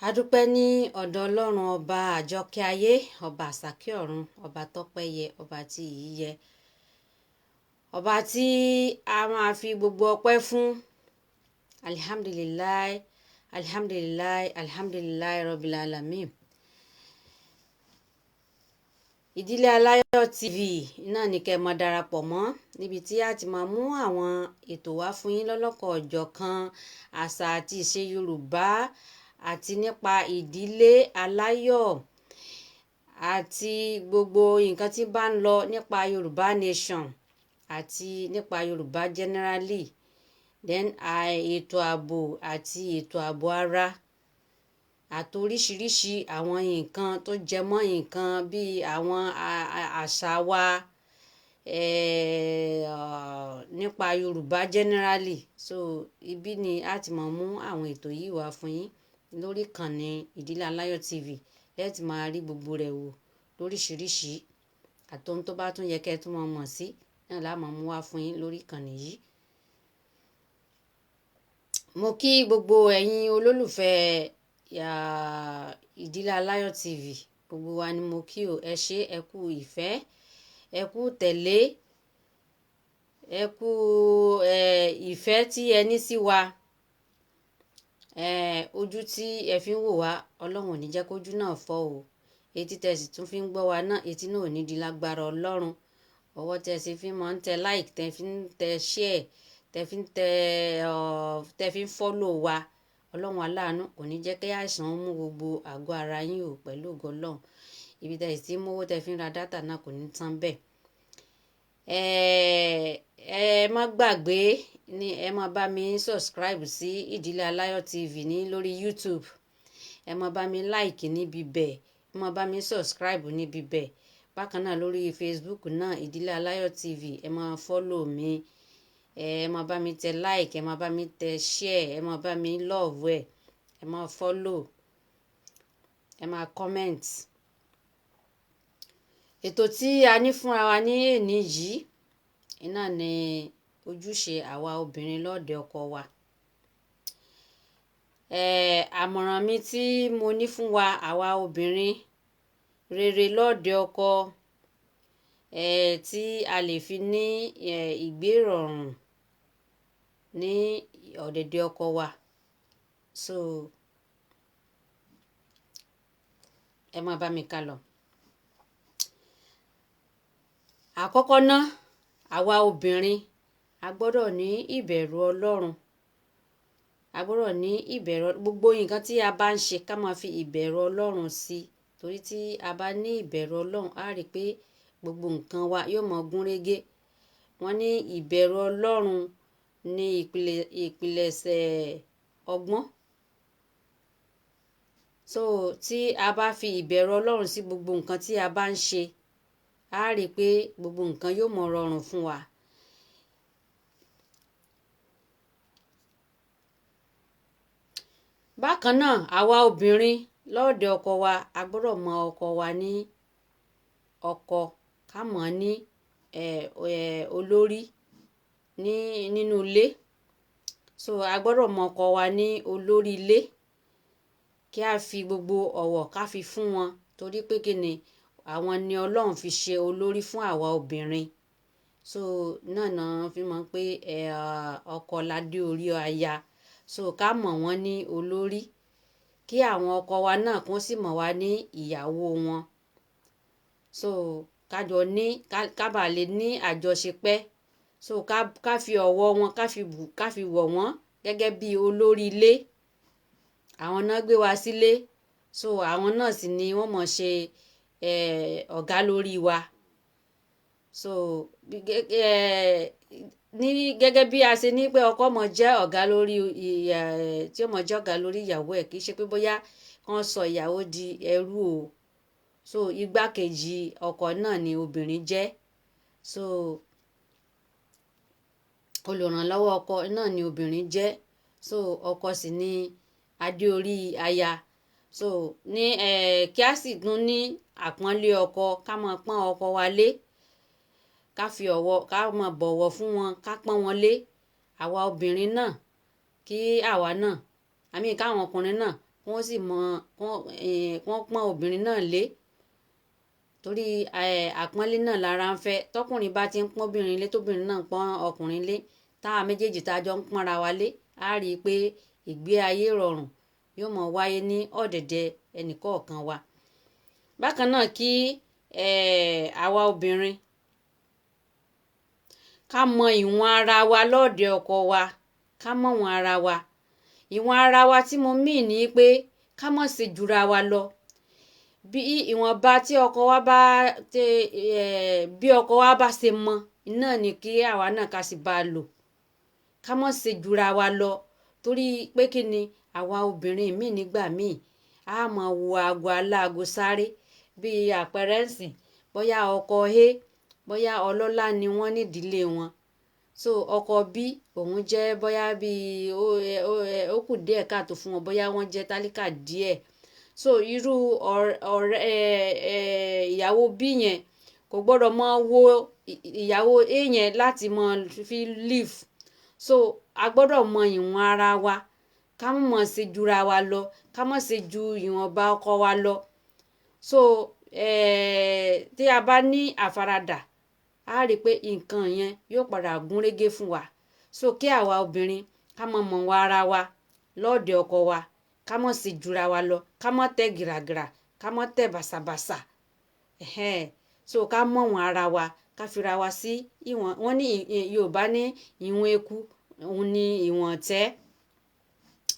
A dúpẹ́ ní ọ̀dọ̀ Ọlọ́run ọba àjọkẹ́ ayé, ọba àsàkẹ́ ọ̀run, ọba tọ́pẹ́ yẹ, ọba tí ìyìn yẹ, ọba tí a máa fi gbogbo ọpẹ́ fún. Alihamdulilayi, alihamdulilayi, alihamdulilayi Rabbil alamin. Ìdílé Aláyọ̀ TV náà ni kẹ́ ẹ máa darapọ̀ mọ́, níbi tí a ti máa mú àwọn ètò wá fún yín lọ́lọ́kan ọ̀jọ̀kan àṣà àti ìṣe Yorùbá, àti nípa ìdílé aláyọ̀ àti gbogbo nǹkan tí bá ń lọ nípa Yorùbá nation àti nípa Yorùbá generally, then ètò ààbò àti ètò ààbò ara àti oríṣiríṣi àwọn nǹkan tó jẹ mọ́ nǹkan bí àwọn àṣà wa, nípa Yorùbá generally. So ibi ni a ti máa mú àwọn ètò yìí wá fún yín lórí ìkànnì Ìdílé Aláyọ̀ TV. Lẹ́ẹ̀ tí máa rí gbogbo rẹ̀ wò lóríṣiríṣi, àti ohun tó bá tún yẹ kí ẹ tún máa mọ̀ sí náà la máa mú wá fún yín lórí ìkànnì yìí. Mo kí gbogbo ẹ̀yin olólùfẹ́ Ìdílé Aláyọ̀ TV, gbogbo wa ni mo kí o. Ẹ ṣé, ẹ kú ìfẹ́, ẹ kú tẹ̀lé, ẹ kú ìfẹ́ tí ẹ ní sí wa. Ojú tí ẹ fi ń wò wá, Ọlọ́run ò ní jẹ́ kójú náà fọ́ o. Etí tẹ sì tún fi ń gbọ́ wa náà, etí náà ò ní di lágbára Ọlọ́run. Ọwọ́ tẹ sì fi máa ń tẹ like, tẹ fi ń tẹ share, tẹ fi ń tẹ tẹ fi ń follow wa, Ọlọ́run aláàánú kò ní jẹ́ kí àìsàn mú gbogbo àgọ́ ara yín o, pẹ̀lú ògo Ọlọ́run. Ibi tẹ sì ti ń mówó tẹ fi ń ra data náà kò ní tán bẹ́ẹ̀. Ẹ má gbàgbé ní ẹ máa bá mi subscribe sí Ìdílé Aláyọ̀ TV ní lórí YouTube. Ẹ máa bá mi like níbi bẹ́ẹ̀, ẹ máa bá mi subscribe níbi bẹ́ẹ̀. Bákan náà lórí Facebook náà, Ìdílé Aláyọ̀ TV, ẹ máa follow mi, ẹ máa bá mi tẹ like, ẹ máa bá mi tẹ share, ẹ máa bá mi love ẹ, ẹ máa follow, ẹ máa comment. Ètò tí a ní fúnra wa ní èní yìí iná ni ojúṣe àwa obìnrin lọ́ọ̀dẹ ọkọ wa. Àmọ̀ràn mi tí mo ní fún wa àwa obìnrin rere lọ́ọ̀dẹ ọkọ, tí a lè fi ní ìgbérọ̀rùn ní ọ̀dẹ̀dẹ̀ ọkọ wa. So ẹ máa bá mi ká lọ. Àkọ́kọ́ ná, àwa obìnrin a gbọ́dọ̀ ní ìbẹ̀rù Ọlọ́run. A gbọ́dọ̀ ní ìbẹ̀rù gbogbo nǹkan tí a bá ń ṣe, ká máa fi ìbẹ̀rù Ọlọ́run sí. Torí tí a bá ní ìbẹ̀rù Ọlọ́run, a rí pé gbogbo nǹkan wa yóò mọ gúnrégé. Wọ́n ní ìbẹ̀rù Ọlọ́run ní ìpìlẹ̀ṣẹ̀ ọgbọ́n. So tí a bá fi ìbẹ̀rù Ọlọ́run sí gbogbo nǹkan tí a bá ń ṣe, a rí pé gbogbo nǹkan yóò mọ rọrùn fún wa. Bákan náà, àwa obìnrin lọ́ọ̀dẹ̀ ọkọ wa, a gbọ́dọ̀ mọ ọkọ wa ní ọkọ, ká mọ̀ ní olórí ní nínú ilé. So a gbọ́dọ̀ mọ ọkọ wa ní olórí ilé, kí a fi gbogbo ọ̀wọ̀ ká fi fún wọn, torí pé kí ni àwọn ni Ọlọ́run fi ṣe olórí fún àwa obìnrin. So náà náà fi mọ̀ pé ọkọ ládé orí aya. So ká mọ̀ wọ́n ní olórí, kí àwọn ọkọ wa náà kún sì mọ̀ wá ní ìyàwó wọn. So ká jọ ní ká bá lè ní àjọṣepẹ́. So ká fi ọ̀wọ̀ wọn, ká fi wọ̀ wọ́n gẹ́gẹ́ bí olórí ilé. Àwọn náà gbé wa sílé. So àwọn náà sì ni wọ́n mọ̀ ṣe ọ̀gá lórí wa. So ní gẹ́gẹ́ bí a ṣe ní pé ọkọ mọ̀ jẹ́ ọ̀gá lórí tí ó mọ̀ jẹ́ ọ̀gá lórí ìyàwó ẹ̀, kì í ṣe pé bóyá kàn sọ ìyàwó di ẹrú o. So igbákejì ọkọ náà ni obìnrin jẹ́. So olùrànlọ́wọ́ ọkọ náà ni obìnrin jẹ́. So ọkọ sì ni adé orí aya. So ní kí a sì tún ní àpọ́nlé ọkọ, ká máa pọ́n ọkọ wa lé, ká fi ọ̀wọ̀, ká máa bọ̀wọ̀ fún wọn, ká pọ́n wọn lé. Àwa obìnrin náà, kí àwa náà, àmì káwọn ọkùnrin náà wọ́n sì mọ wọ́n pọ́n obìnrin náà lé, torí àpọ́nlé náà lára ń fẹ́. Tọkùnrin bá ti ń pọ́n obìnrin lé, tóbìnrin náà ń pọ́n ọkùnrin lé, táwa méjèèjì tá a jọ ń pọ́nra wa lé, á rí i pé ìgbé ayé rọrùn yóò mọ wáyé ní ọ̀dẹ̀dẹ̀ ẹnìkọ̀ọ̀kan wa. Bákan náà kí àwa obìnrin ká mọ ìwọ̀n ara wa lọ́ọ̀dẹ̀ ọkọ wa, ká mọ̀ wọ̀n ara wa. Ìwọ̀n ara wa tí mo mì ní pé ká má ṣe jura wa lọ. Bí ìwọ̀nba tí ọkọ wa bá tẹ bí ọkọ wa bá ṣe mọ náà ni kí àwa náà ká sì bá a lò. Ká má ṣe jura wa lọ, torí pé kí ni àwa obìnrin míì nígbà míì á máa wo aago aláago sáré. Bí àpẹẹrẹ ńsìn, bóyá ọkọ A, bóyá ọlọ́lá ni wọ́n nídìílé wọn. So ọkọ B òun jẹ́ bóyá bí ó kù díẹ̀ káàtó fún wọn, bóyá wọ́n jẹ́ tálíkà díẹ̀. So irú ọ̀rẹ́ ìyàwó B yẹn kò gbọ́dọ̀ máa wo ìyàwó A yẹn láti máa fi live. So a gbọ́dọ̀ mọ ìwọ̀n ara wa, ká má mọ̀ ṣe jura wa lọ, ká má ṣe ju ìwọ̀nba ọkọ wa lọ. So tí a bá ní àfaradà, a rí i pé nǹkan yẹn yóò padà gúnrégé fún wa. So kí àwa obìnrin ká mọ mọ̀ wọ́n ara wa lọ́ọ̀dẹ̀ ọkọ wa, ká má ṣe jura wa lọ, ká má tẹ gìràgìrà, ká má tẹ bàṣàbàṣà. So ká mọ̀ wọ́n ara wa, ká fira wa sí ìwọ̀n. Wọ́n ní Yorùbá ní ìwọ̀n eku òun ni ìwọ̀n tẹ́.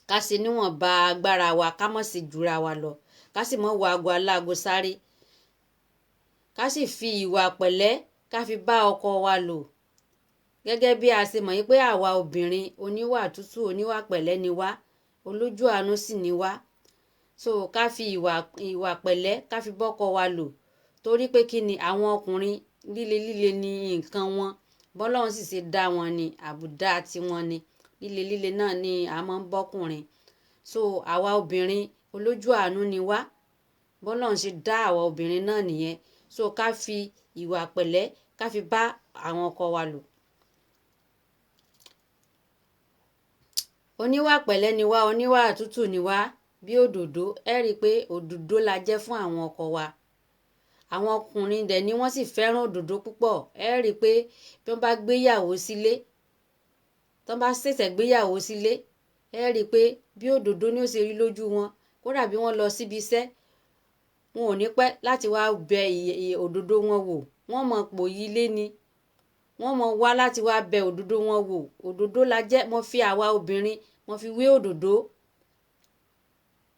Ká ṣe níwọ̀nba agbára wa, ká má ṣe jura wa lọ, ká sì má wo aago aláago sáré. Ká sì fi ìwà pẹ̀lẹ́ ká fi bá ọkọ wa lò. Gẹ́gẹ́ bí a ṣe mọ̀ pé àwa obìnrin oníwà tútù, oníwà pẹ̀lẹ́ ni wá, olójú àánú sì ni wá. So ká fi ìwà pẹ̀lẹ́ ká fi bọ́kọ wa lò, torí pé kí ni àwọn ọkùnrin líle líle ni nǹkan wọn. Bọ́lọ́run sì ṣe dá wọn ni, àbùdá tiwọn ni. Líle líle náà ni a máa ń bọ́kùnrin. So àwa obìnrin olójú àánú ni wá. Bọ́lọ́run ṣe dá àwa obìnrin náà nìyẹn. So ká fi ìwà pẹ̀lẹ́ ká fi bá àwọn ọkọ wa lò. Oníwà pẹ̀lẹ́ ni wá, oníwà tútù ni wá bí òdòdó. Ẹ rí i pé òdòdó la jẹ́ fún àwọn ọkọ wa. Àwọn ọkùnrin dẹ̀ ni wọ́n sì fẹ́ràn òdòdó púpọ̀. Ẹ rí i pé bí wọ́n bá gbéyàwó sílé, tí wọ́n bá ṣẹ̀ṣẹ̀ gbéyàwó sílé, ẹ rí i pé bí òdòdó ni ó ṣe rí lójú wọn. Kódà bí wọ́n lọ síbi iṣẹ́, wọn ò ní pẹ́ láti wá bẹ òdòdó wọn wò. Wọ́n mọ̀ pòyì ilé ni. Wọ́n mọ̀ wá láti wá bẹ òdòdó wọn wò. Òdòdó la jẹ́. Mo fi àwa obìnrin, mo fi wé òdòdó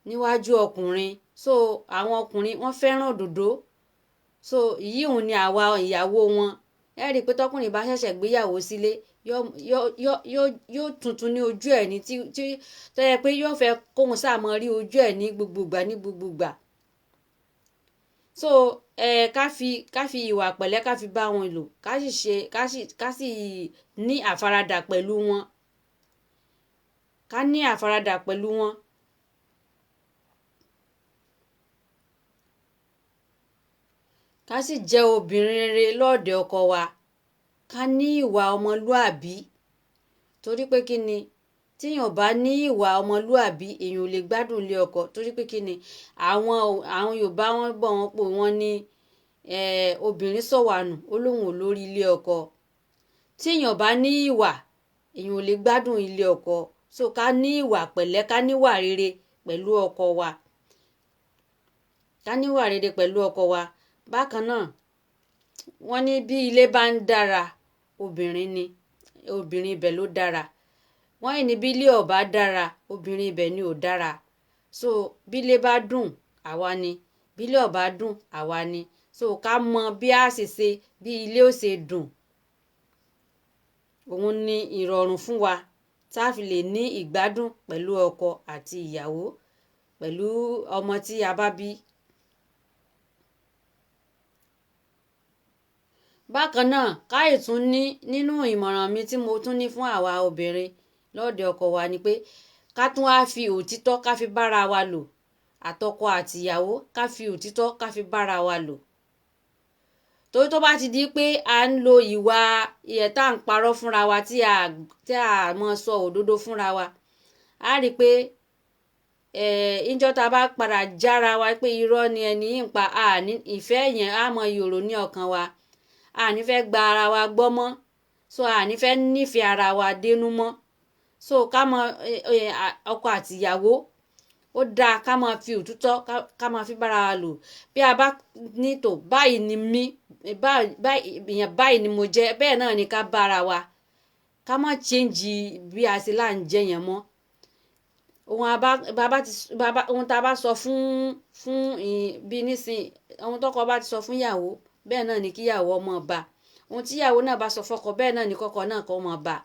níwájú ọkùnrin. So àwọn ọkùnrin wọ́n fẹ́ràn òdòdó. So ìyí òun ni àwa ìyàwó wọn. Ẹ rí i pé tọkùnrin bá ṣẹ̀ṣẹ̀ gbéyàwó sílé, yóò tuntun ní ojú ẹ̀ ní tí tó yẹ pé yóò fẹ́ kóhun sáà mọ rí ojú ẹ̀ ní gbogbo ìgbà ní gbogbo ìgbà. So ká fi ìwà pẹ̀lẹ́ ká fi bá wọn lò, ká sì ṣe ká sì ní àfaradà pẹ̀lú wọn. Ká ní àfaradà pẹ̀lú wọn. Ká sì jẹ́ obìnrin rere lọ́ọ̀dẹ̀ ọkọ wa. Ká ní ìwà ọmọlúàbí, torí pé kí ni tí èèyàn ò bá ní ìwà ọmọlúàbí, èèyàn ò lè gbádùn ilé ọkọ. Torí pé kí ni àwọn Yorùbá wọ́n bọ̀ wọ́n pò wọ́n ní obìnrin sọ̀wànù, ó lóun ò lórí ilé ọkọ. Tí èèyàn bá ní ìwà, èèyàn ò lè gbádùn ilé ọkọ. So ká ní ìwà pẹ̀lẹ́, ká ní ìwà rere pẹ̀lú ọkọ wa. Ká ní ìwà rere pẹ̀lú ọkọ wa. Bákan náà, wọ́n ní bí ilé bá ń dára, obìnrin ni, obìnrin ibẹ̀ ló dára. Wọ́n ní bí ilé ò bá dára, obìnrin ibẹ̀ ni ò dára. So bí ilé bá dùn, àwa ni. Bí ilé ò bá dùn, àwa ni. So ká mọ bí a ṣe ṣe bí ilé ó ṣe dùn. Òun ni ìrọ̀rùn fún wa tá fi lè ní ìgbádùn pẹ̀lú ọkọ àti ìyàwó, pẹ̀lú ọmọ tí a bá bí. Bákan náà, ká ì tún ní nínú ìmọ̀ràn mi tí mo tún ní fún àwa obìnrin lọ́ọ̀dẹ̀ ọkọ wa ni pé ká tún wá fi òtítọ́ ká fi bára wa lò. Àtọkọ àti ìyàwó ká fi òtítọ́ ká fi bára wa lò. Torí tó bá ti di pé à ń lo ìwà ìyẹn tá ń parọ́ fúnra wa, tí a mọ sọ òdodo fúnra wa, a rí i pé Ìjọ́ tá a bá padà jára wa pé irọ́ ni ẹni yìí ń pa, àní ìfẹ́ yẹn á mọ yòrò ní ọkàn wa, àní fẹ́ gba ara wa gbọ́ mọ́. So àní fẹ́ nífẹ̀ẹ́ ara wa dénú mọ́. So ká mọ ọkọ àtìyàwó, ó dáa ká máa fi òtítọ́ ká máa fi bára wa lò. Bí a bá ní tò báyìí ni mí, ìyẹn báyìí ni mo jẹ́, bẹ́ẹ̀ náà ni ká bára wa, ká má change bí a ṣe là ń jẹ́ yẹn mọ́. Ohun tá a bá sọ fún bí nísìn, ohun tọkọ bá ti sọ fún ìyàwó, bẹ́ẹ̀ náà ni kíyàwó ọmọ bá. Ohun tíyàwó náà bá sọ fọ́kọ, bẹ́ẹ̀ náà ni kọ́kọ náà kó mọ̀ bá.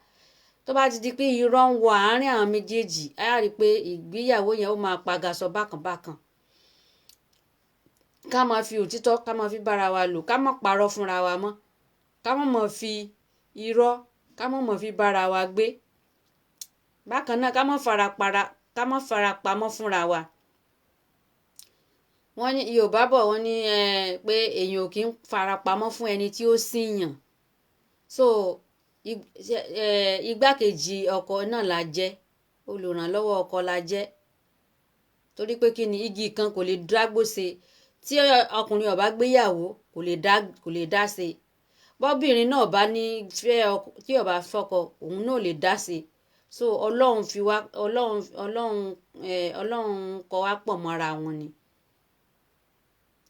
Tó bá ti di pé irọ́ ń wọ àárín àwọn méjèèjì, á rí i pé ìgbéyàwó yẹn ó máa pagaṣọ bákan bákan. Ká máa fi òtítọ́ ká máa fi bára wa lò, ká má parọ́ fúnra wa mọ́, ká má máa fi irọ́, ká má máa fi bára wa gbé. Bákan náà, ká má fara para, ká má fara pamọ́ fúnra wa. Wọ́n ní Yorùbá bọ̀, wọ́n ní pé èèyàn ò kí ń fara pamọ́ fún ẹni tí ó sìyàn. So igbákejì ọkọ náà la jẹ́, olùrànlọ́wọ́ ọkọ la jẹ́. Torí pé kí ni, igi kan kò lè dágbó ṣe. Tí ọkùnrin ò bá gbéyàwó, kò lè dá ṣe. Bọ́bìnrin náà bá ní fẹ́ ọkọ, tí ó bá fọkọ, òun náà lè dá ṣe. So Ọlọ́run fi wá, Ọlọ́run, Ọlọ́run, Ọlọ́run kọ wá pọ̀ mọ́ra wọn ni.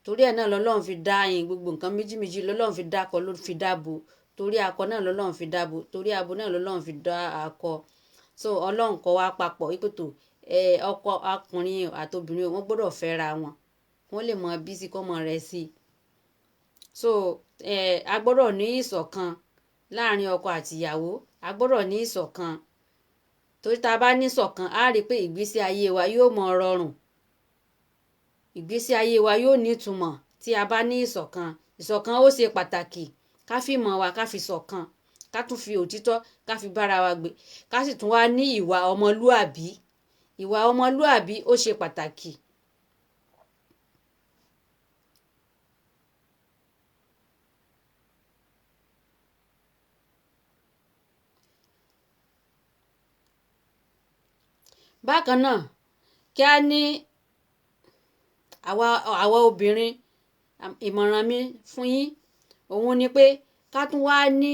Torí ẹ̀ náà lọ́lọ́run fi dá yín gbogbo nǹkan méjì méjì, lọ́lọ́run fi dá akọ, ló fi dá abo. Torí akọ náà lọ́lọ́run fi dá abo, torí abo náà lọ́lọ́run fi dá akọ. So Ọlọ́run kọ wá papọ̀ wípé tó, ọkọ ọkùnrin àtobìnrin wọ́n gbọ́dọ̀ fẹ́ra wọn, wọ́n lè mọ bí sí kọ́ mọ rẹ̀ sí. So a gbọ́dọ̀ ní ìṣọ̀kan láàrin ọkọ àti ìyàwó, a gbọ́dọ̀ ní ìṣọ̀kan. Torí tá a bá ní ìṣọ̀kan, á rí i pé ìgbésí ayé wa yóò mọ rọrùn, ìgbésí ayé wa yóò ní ìtumọ̀ tí a bá ní ìṣọ̀kan. Ìṣọ̀kan ó ṣe pàtàkì. Ká fi ìmọ̀ wa, ká fi ṣọ̀kan, ká tún fi òtítọ́ ká fi bára wa gbé, ká sì tún wá ní ìwà ọmọlúàbí. Ìwà ọmọlúàbí ó ṣe pàtàkì. Bákan náà, kí a ní àwa obìnrin, ìmọ̀ràn mi fún yín òun ni pé ká tún wá ní,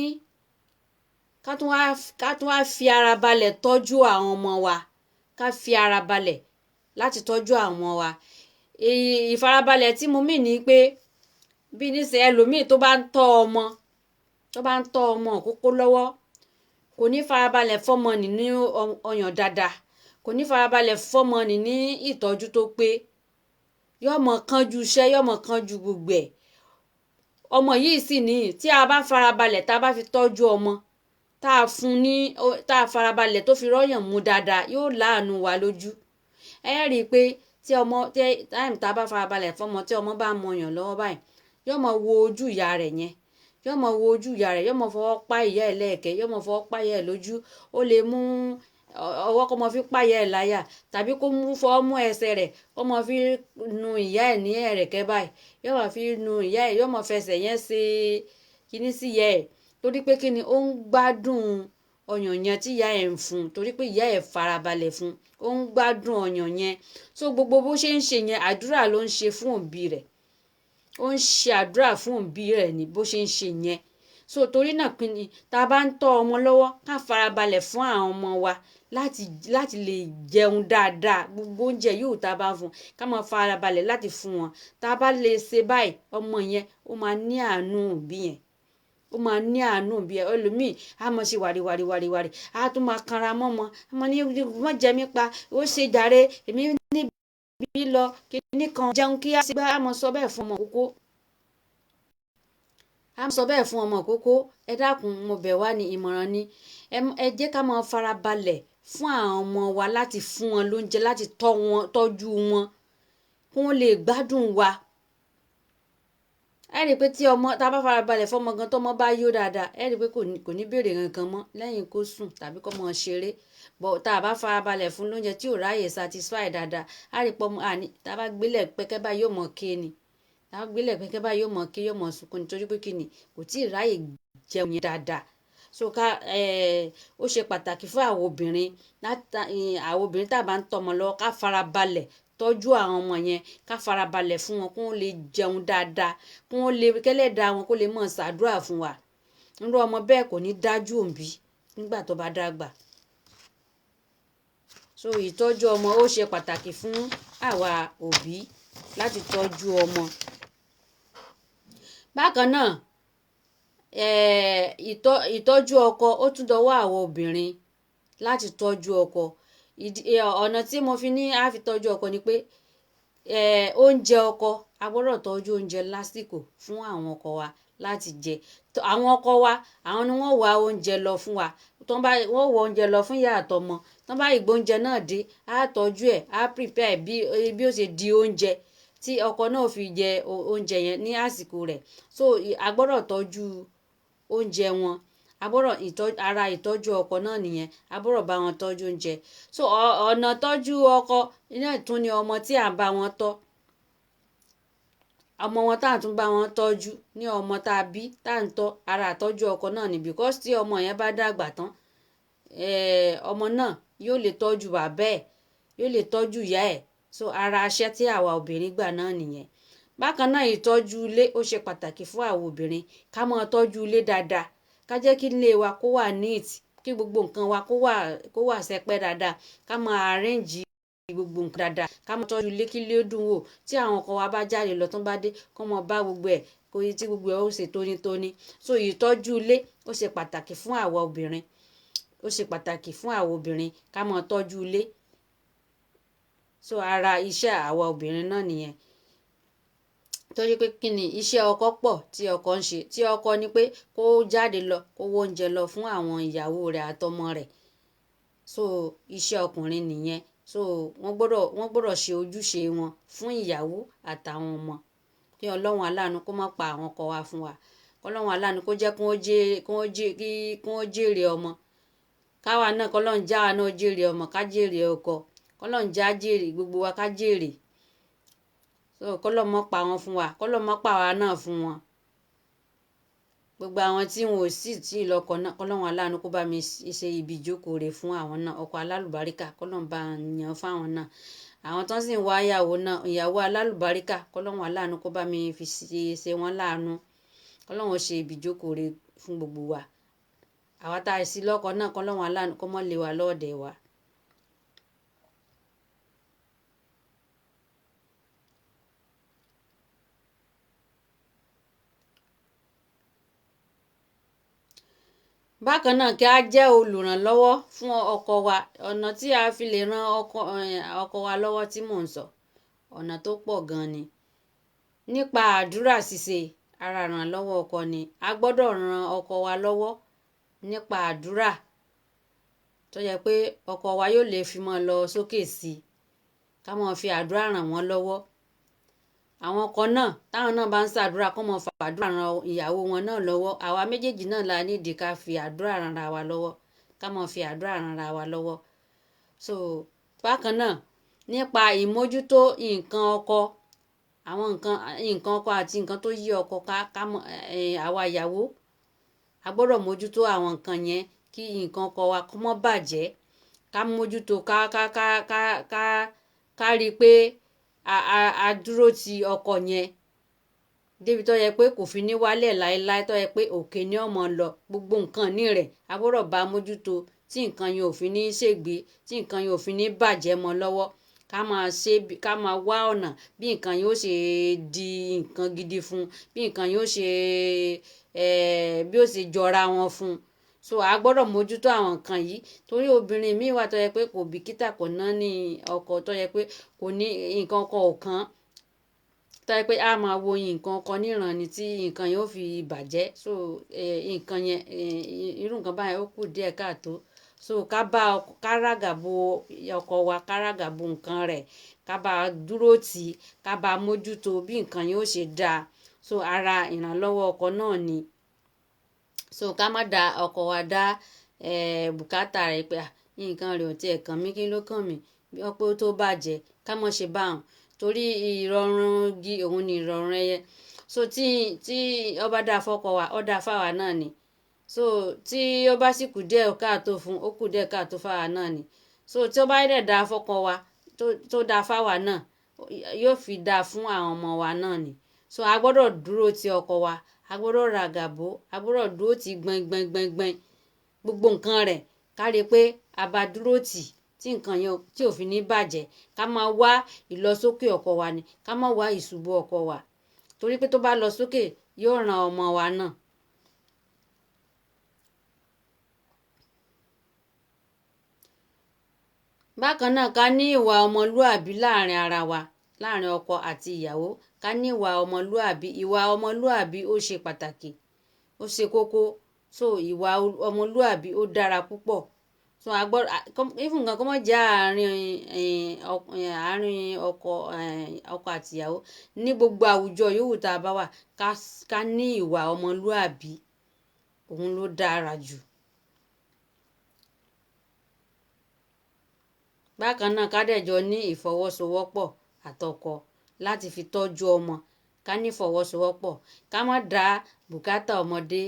ká tún wá, ká tún wá fi ara balẹ̀ tọ́jú àwọn ọmọ wa, ká fi ara balẹ̀ láti tọ́jú àwọn ọmọ wa. Ìfarabalẹ̀ tí mo mì ní pé bí nísìnyí ẹlòmíì tó bá ń tọ́ ọmọ, tó bá ń tọ́ ọmọ kókó lọ́wọ́, kò ní farabalẹ̀ fọ́mọ nì ní ọyàn dáadáa, kò ní farabalẹ̀ fọ́mọ nì ní ìtọ́jú tó pé, yóò mọ kánjú iṣẹ́, yóò mọ kánjú gbogbo ẹ̀. Ọmọ yìí sì ní, tí a bá farabalẹ̀, tá a bá fi tọ́jú ọmọ, tá a fún ní, tá a farabalẹ̀ tó fi rọ́yàn mú dáadáa, yóò láàánú wa lójú. Ẹ rí i pé tí ọmọ, tí táìmù tá a bá farabalẹ̀ fọ́mọ, tí ọmọ bá mọ ọyàn lọ́wọ́ báyìí, yóò mọ wo ojú ìyá rẹ̀ yẹn, yóò mọ wo ojú ìyá rẹ̀, yóò mọ fọwọ́ pa ìyá ẹ̀ lẹ́ẹ̀kẹ́, yóò mọ fọwọ́ pa ìyá ẹ̀ lójú. Ó lè mú ọwọ́ kó mọ fi pa ìyá ẹ̀ láyà, tàbí kó mú fọwọ́ mú ẹsẹ̀ rẹ̀ kó mọ fi nu ìyá ẹ̀ ní ẹ̀rẹ̀kẹ́ báyìí, yóò mọ fi nu ìyá ẹ̀, yóò mọ fẹsẹ̀ yẹn ṣe kíní sí ìyá ẹ̀. Torí pé kíni, ó ń gbádùn ọyàn yẹn tí ìyá ẹ̀ ń fún, torí pé ìyá ẹ̀ farabalẹ̀ fún, ó ń gbádùn ọyàn yẹn. So gbogbo bó ṣe ń ṣe yẹn, àdúrà ló ń ṣe fún òbí rẹ̀, ó ń ṣe àdúrà fún òbí rẹ̀ ní bó ṣe ń ṣe yẹn. So torí náà kíni, tá a bá ń tọ́ ọmọ lọ́wọ́, ká farabalẹ̀ fún àwọn ọmọ wa láti lè jẹun dáadáa. Gbogbo oúnjẹ yóò tá a bá fún, ká máa farabalẹ̀ láti fún wọn. Tá a bá lè ṣe báyìí, ọmọ yẹn ó máa ní àánú òbí yẹn, ó máa ní àánú òbí yẹn. Ẹlòmíì á mọ ṣe wàrí wàrí wàrí wàrí, á tún máa kanra mọ́mọ́, á mọ ní má jẹ mí pa, ó ṣe jàre, èmi níbi lọ kíní kan jẹun kí á sì gbá. Á mọ sọ bẹ́ẹ̀ fún ọmọ kókó, á sọ bẹ́ẹ̀ fún ọmọ kókó. Ẹ dákun, mo bẹ̀ wá ní ìmọ̀ràn ni, ẹ jẹ́ ká máa farabalẹ̀ fún àwọn ọmọ wa láti fún wọn lóúnjẹ, láti tọ́ wọn, tọ́jú wọn kí wọ́n lè gbádùn wa. Ẹ rí i pé tí ọmọ tá a bá farabalẹ̀ fọ́mọ gan, tọ́mọ bá yó dáadáa, ẹ rí i pé kò ní béèrè nǹkan mọ́ lẹ́yìn kó sùn tàbí kó mọ ṣeré. Bọ̀ tá a bá farabalẹ̀ fún lóúnjẹ tí ò ráyè satisfy dáadáa, á rí i pé ọmọ àní tá a bá gbélé pẹ́kẹ́ báyìí yóò mọ ké ni, tá a bá gbélé pẹ́kẹ́ báyìí yóò mọ ké, yóò mọ sunkún, nítorí pé kí ni, kò tí ì ráyè jẹun yẹn dáadáa. So ká ó ṣe pàtàkì fún àwọn obìnrin, àwọn obìnrin tá a bá ń tọ́mọ lọ́wọ́, ká farabalẹ̀ tọ́jú àwọn ọmọ yẹn, ká farabalẹ̀ fún wọn kó lè jẹun dáadáa, kó lè kẹ́lẹ́dàá wọn, kó lè mọ̀ ṣàdúrà fún wa. Irú ọmọ bẹ́ẹ̀ kò ní dájú òǹbí nígbà tó bá dàgbà. So ìtọ́jú ọmọ ó ṣe pàtàkì fún àwa òbí láti tọ́jú ọmọ. Bákan náà, ìtọ́jú ọkọ ó tún dọwọ́ àwọn obìnrin láti tọ́jú ọkọ. Ọ̀nà tí mo fi ní a fi tọ́jú ọkọ ni pé oúnjẹ ọkọ, a gbọ́dọ̀ tọ́jú oúnjẹ lásìkò fún àwọn ọkọ wa láti jẹ. Àwọn ọkọ wa, àwọn ni wọ́n wá oúnjẹ lọ fún wa. Tọ́n bá wọ́n wọ oúnjẹ lọ fún ìyá àtọmọ, tọ́n bá ìgbó oúnjẹ náà dé, á tọ́jú ẹ̀, á prepare bí ó ṣe di oúnjẹ tí ọkọ náà fi jẹ oúnjẹ yẹn ní àsìkò rẹ̀. So a gbọ́dọ̀ tọ́jú oúnjẹ wọn, a gbọ́dọ̀ ara ìtọ́jú ọkọ náà nìyẹn, a gbọ́dọ̀ bá wọn tọ́jú oúnjẹ. So ọ̀nà tọ́jú ọkọ náà tún ni ọmọ tí à ń bá wọn tọ́, ọmọ wọn tá à ń tún bá wọn tọ́jú ní ọmọ tá a bí tá à ń tọ́, ara ìtọ́jú ọkọ náà ni. Because tí ọmọ yẹn bá dàgbà tán, ọmọ náà yóò lè tọ́jú bàbá ẹ̀, yóò lè tọ́jú ìyá ẹ̀. So ara iṣẹ́ tí àwa obìnrin gbà náà nìyẹn. Bákan náà, ìtọ́jú ilé ó ṣe pàtàkì fún àwa obìnrin, ká máa tọ́jú ilé dáadáa, ká jẹ́ kí ilé wa kó wà neat, kí gbogbo nǹkan wa kó wà sẹpẹ́ dáadáa, ká máa arrange gbogbo nǹkan dáadáa, ká máa tọ́jú ilé kí ilé ó dùn wò. Tí àwọn ọkọ wa bá jáde lọ, tán bá dé, kó máa bá gbogbo ẹ̀ kó yí tí gbogbo ẹ̀ ó ṣe tónítóní. So ìtọ́jú ilé ó ṣe pàtàkì fún àwa obìnrin, ó ṣe pàtàkì fún àwa obìnrin ká máa tọ́jú ilé. So ara iṣẹ́ àwa obìnrin náà nìyẹn. Torí pé kí ni iṣẹ́ ọkọ pọ̀ tí ọkọ ń ṣe. Tí ọkọ ní pé kó jáde lọ, kó wọ oúnjẹ lọ fún àwọn ìyàwó rẹ̀ àtọmọ rẹ̀. So iṣẹ́ ọkùnrin nìyẹn. So wọ́n gbọ́dọ̀ ṣe ojúṣe wọn fún ìyàwó àtàwọn ọmọ. Kí Ọlọ́run aláàánú kó má pa àwọn ọkọ wa fún wa. Kí Ọlọ́run aláàánú kó jẹ́ kí wọ́n jèrè ọmọ. Káwa náà kọ́lọ́run já wa náà jèrè ọmọ, ká jèrè ọkọ. Kọ́lọ́run já jèrè gbogbo wa, ká jèrè. So kọ́lọ́run má pa wọ́n fún wa, kọ́lọ́run má pa àwa náà fún wọn. Gbogbo àwọn tí wọn ò sì tí ì lọ́kọ náà, kọ́lọ́run aláàánú kó bá mi ṣe ibi ìjókòó rẹ̀ fún àwọn náà, ọkọ alálùbáríkà kọ́lọ́run bá yàn fún àwọn náà. Àwọn tó sì ń wá ìyàwó náà, ìyàwó alálùbáríkà, kọ́lọ́run aláàánú kó bá mi fi ṣe wọ́n láàánú. Kọ́lọ́run ó ṣe ibi ìjókòó rẹ̀ fún gbogbo wa. Àwa tá a sì lọ́kọ náà, kọ́lọ́run aláàánú kó má lé wa lọ́ọ̀dẹ̀ wa. Bákan náà, kí a jẹ́ olùrànlọ́wọ́ fún ọkọ wa. Ọ̀nà tí a fi lè ran ọkọ wa lọ́wọ́ tí mò ń sọ, ọ̀nà tó pọ̀ gan ni. Nípa àdúrà ṣíṣe, ara ìrànlọ́wọ́ ọkọ ni. A gbọ́dọ̀ ran ọkọ wa lọ́wọ́ nípa àdúrà tó jẹ́ pé ọkọ wa yóò lè fi máa lọ sókè sí i. Ká máa fi àdúrà ràn wọ́n lọ́wọ́. Àwọn ọkọ náà, táwọn náà bá ń ṣàdúrà, kó máa fi àdúrà ran ìyàwó wọn náà lọ́wọ́. Àwa méjèèjì náà la nídìí ká fi àdúrà ran ara wa lọ́wọ́, ká máa fi àdúrà ran ara wa lọ́wọ́. So bákan náà, nípa ìmójútó nǹkan ọkọ, àwọn nǹkan ọkọ àti nǹkan tó yí ọkọ ká, ká mọ̀, àwa ìyàwó, a gbọ́dọ̀ mójútó àwọn nǹkan yẹn kí nǹkan ọkọ wa kó má bàjẹ́. Ká mójútó, ká ká ká ká ká ká rí pé a dúró ti ọkọ yẹn débi tó yẹ pé kò fi ní wálẹ̀ láéláé, tó yẹ pé òkè ni ó máa lọ. Gbogbo nǹkan ní rẹ̀ a gbọ́dọ̀ bá mójútó tí nǹkan yẹn ò fi ní ṣègbé, tí nǹkan yẹn ò fi ní bàjẹ́ mọ́ lọ́wọ́. Ká máa ṣe, ká máa wá ọ̀nà bí nǹkan yẹn ó ṣe di nǹkan gidi fún, bí nǹkan yẹn ó ṣe, bí ó ṣe jọra wọn fún. So a gbọ́dọ̀ mójútó àwọn nǹkan yìí torí obìnrin míì wà tó yẹ pé kò bìkítà, kò náání ọkọ, tó yẹ pé kò ní nǹkan ọkọ ò kàn. Tó yẹ pé a máa wo nǹkan ọkọ níran ni tí nǹkan yẹn ó fi bàjẹ́. So nǹkan yẹn, irú nǹkan báyẹn ó kù díẹ̀ káàtó. So ká bá ọkọ, ká ràgà bo ọkọ wa, ká ràgà bo nǹkan rẹ̀, ká bá dúró tì, ká bá mójútó bí nǹkan yẹn ó ṣe dáa. So ara ìrànlọ́wọ́ ọkọ náà ni. So ká má da ọkọ wa dá bùkátà rẹ̀ pé nǹkan rẹ̀ ò tí ẹ̀ kàn mí, kí ló kàn mí, bí wọ́n pé ó tó bàjẹ́, ká má ṣe bá òun. Torí ìrọ̀rùn igi òun ni ìrọ̀rùn ẹyẹ. So tí ó bá dáa fọ́kọ wa, ó dáa fáwa náà ni. So tí ó bá sì kù díẹ̀ káàtó fún, ó kù díẹ̀ káàtó fáwa náà ni. So tí ó bá dẹ̀ dáa fọ́kọ wa, tó dáa fáwa náà, yóò fi dáa fún àwọn ọmọ wa náà ni. So a gbọ́dọ̀ dúró ti ọkọ wa, a gbọ́dọ̀ ràgàbó, a gbọ́dọ̀ dúró ti gbọ̀n gbọ̀n gbọ̀n gbọ̀n gbogbo nǹkan rẹ̀, ká rí i pé a bá dúró tì tí nǹkan yẹn tí ò fi ní bàjẹ́. Ká máa wá ìlọsókè ọkọ wa ni, ká máa wá ìṣubú ọkọ wa, torí pé tó bá lọ sókè yóò ran ọmọ wa náà. Bákan náà, ká ní ìwà ọmọlúàbí láàrin ara wa, láàrin ọkọ àti ìyàwó. Ká ní ìwà ọmọlúàbí. Ìwà ọmọlúàbí ó ṣe pàtàkì, ó ṣe kókó. So ìwà ọmọlúàbí ó dára púpọ̀. So a gbọ́dọ̀ even gan kó má jẹ́ àárín àárín ọkọ ọkọ àti ìyàwó, ní gbogbo àwùjọ yòówù tá a bá wà, ká ní ìwà ọmọlúàbí, òun ló dára jù. Bákan náà, ká dẹ̀ jọ ní ìfọwọ́sowọ́pọ̀ àtọkọ láti fi tọ́jú ọmọ. Ká ní ìfọwọ́sowọ́pọ̀, ká má dá bùkátà ọmọdé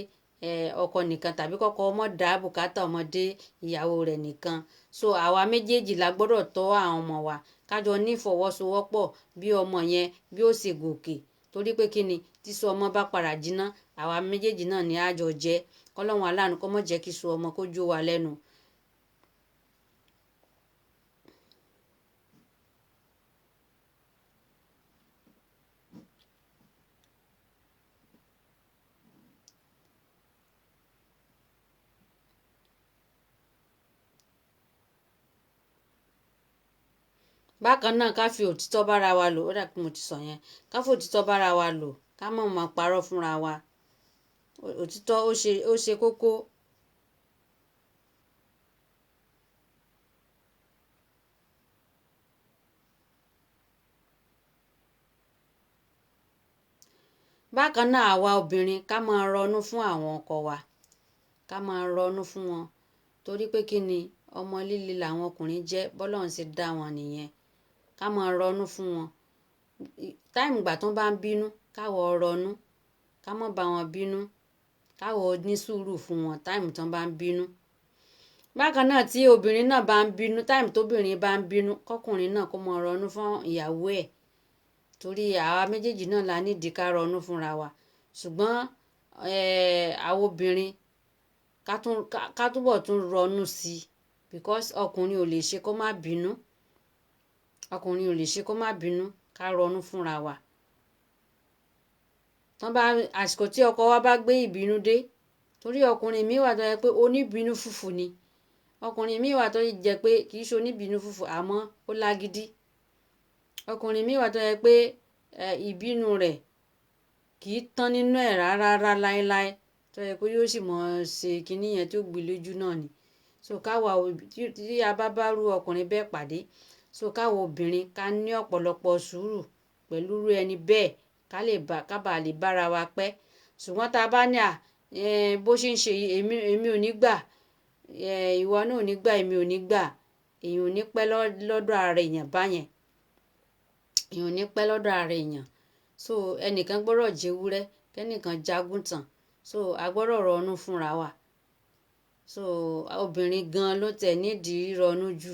ọkọ nìkan, tàbí kọ́kọ́ ọmọ dá bùkátà ọmọdé ìyàwó rẹ̀ nìkan. So àwa méjèèjì la gbọ́dọ̀ tọ́ àwọn ọmọ wa, ká jọ ní ìfọwọ́sowọ́pọ̀ bí ọmọ yẹn bí ó ṣe gòkè, torí pé kí ni, tíṣu ọmọ bá padà jiná, àwa méjèèjì náà ni á jọ jẹ. Kọ́lọ́run aláàánú kó má jẹ́ kí iṣu ọmọ kó jó wa lẹ́nu. Bákan náà, ká fi òtítọ́ bára wa lò. Ó dà pé mo ti sọ yẹn. Ká fi òtítọ́ bára wa lò, ká má máa parọ́ fúnra wa. Òtítọ́ ó ṣe kókó. Bákan náà, àwa obìnrin ká máa ronú fún àwọn ọkọ wa, ká máa ronú fún wọn, torí pé kí ni, ọmọ líle làwọn ọkùnrin jẹ́, bọ́lọ́run ṣe dá wọn nìyẹn. Ká máa ronú fún wọn. Táìmù ìgbà tó bá ń bínú, káwọ ronú, ká má bá wọn bínú, káwọ ní sùúrù fún wọn táìmù tó bá ń bínú. Bákan náà, tí obìnrin náà bá ń bínú, táìmù tóbìnrin bá ń bínú, kọkùnrin náà kó máa ronú fún ìyàwó ẹ̀, torí àwa méjèèjì náà la nídìí ká ronú fúnra wa. Ṣùgbọ́n àwọn obìnrin ká túbọ̀ tún ronú sí i, because ọkùnrin ò lè ṣe kó má bínú. Ọkùnrin ò lè ṣe kó má bínú. Ká ronú fúnra wa. Tán bá àsìkò tí ọkọ wa bá gbé ìbínú dé, torí ọkùnrin míì wà tó jẹ́ pé oníbínú fùfù ni. Ọkùnrin míì wà tó jẹ́ pé kì í ṣe oníbínú fùfù, àmọ́ ó lágídí. Ọkùnrin míì wà tó jẹ́ pé ìbínú rẹ̀ kì í tán nínú ẹ̀ rárá láéláé, tó jẹ́ pé yóò sì mọ̀ ṣe kinní yẹn tí ó gbe lójú náà ni. So káwa tí a bá bá rú ọkùnrin bẹ́ẹ̀ pàdé, so káwa obìnrin ká ní ọ̀pọ̀lọpọ̀ sùúrù pẹ̀lú irú ẹni bẹ́ẹ̀, ká lè bá, ká bá lè bára wa pẹ́. Ṣùgbọ́n tá a bá ní bó ṣe ń ṣe yìí, èmi ò ní gbà, ìwọ náà ò ní gbà, èmi ò ní gbà, èèyàn ò ní pẹ́ lọ́dọ̀ ara èèyàn báyẹn. Èèyàn ò ní pẹ́ lọ́dọ̀ ara èèyàn. So ẹnìkan gbọ́dọ̀ jẹ́wúrẹ́, kẹ́nìkan jágùntàn. So a gbọ́dọ̀ ronú fúnra wa. So obìnrin gan ló tẹ̀ nídìí ronú jù,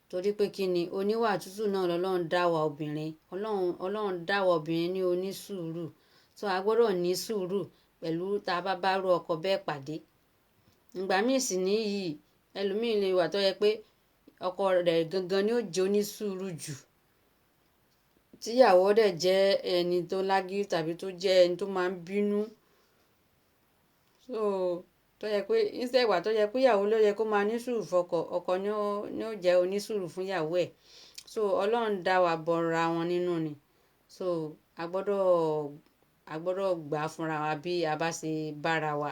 torí pé kí ni, oníwà tútù náà lọ́lọ́run dá wa obìnrin. Ọlọ́run dá wa obìnrin ní onísùúrù. So a gbọ́dọ̀ ní sùúrù pẹ̀lú tá a bá bá rú ọkọ bẹ́ẹ̀ pàdé. Ìgbà míì sì ní yìí, ẹlòmíì lè wà tó jẹ́ pé ọkọ rẹ̀ gangan ni ó jẹ́ onísùúrù jù, tíyàwó dẹ̀ jẹ́ ẹni tó lágídí tàbí tó jẹ́ ẹni tó máa ń bínú. So tó jẹ́ pé instead ìgbà tó jẹ́ pé ìyàwó ló yẹ kó máa ní sùúrù fọ́kọ, ọkọ ni ó jẹ́ onísùúrù fún ìyàwó ẹ̀. So Ọlọ́run dá wa bọ́ra wọn nínú ni. So a gbọ́dọ̀ gbà fúnra wa bí a bá ṣe bára wa.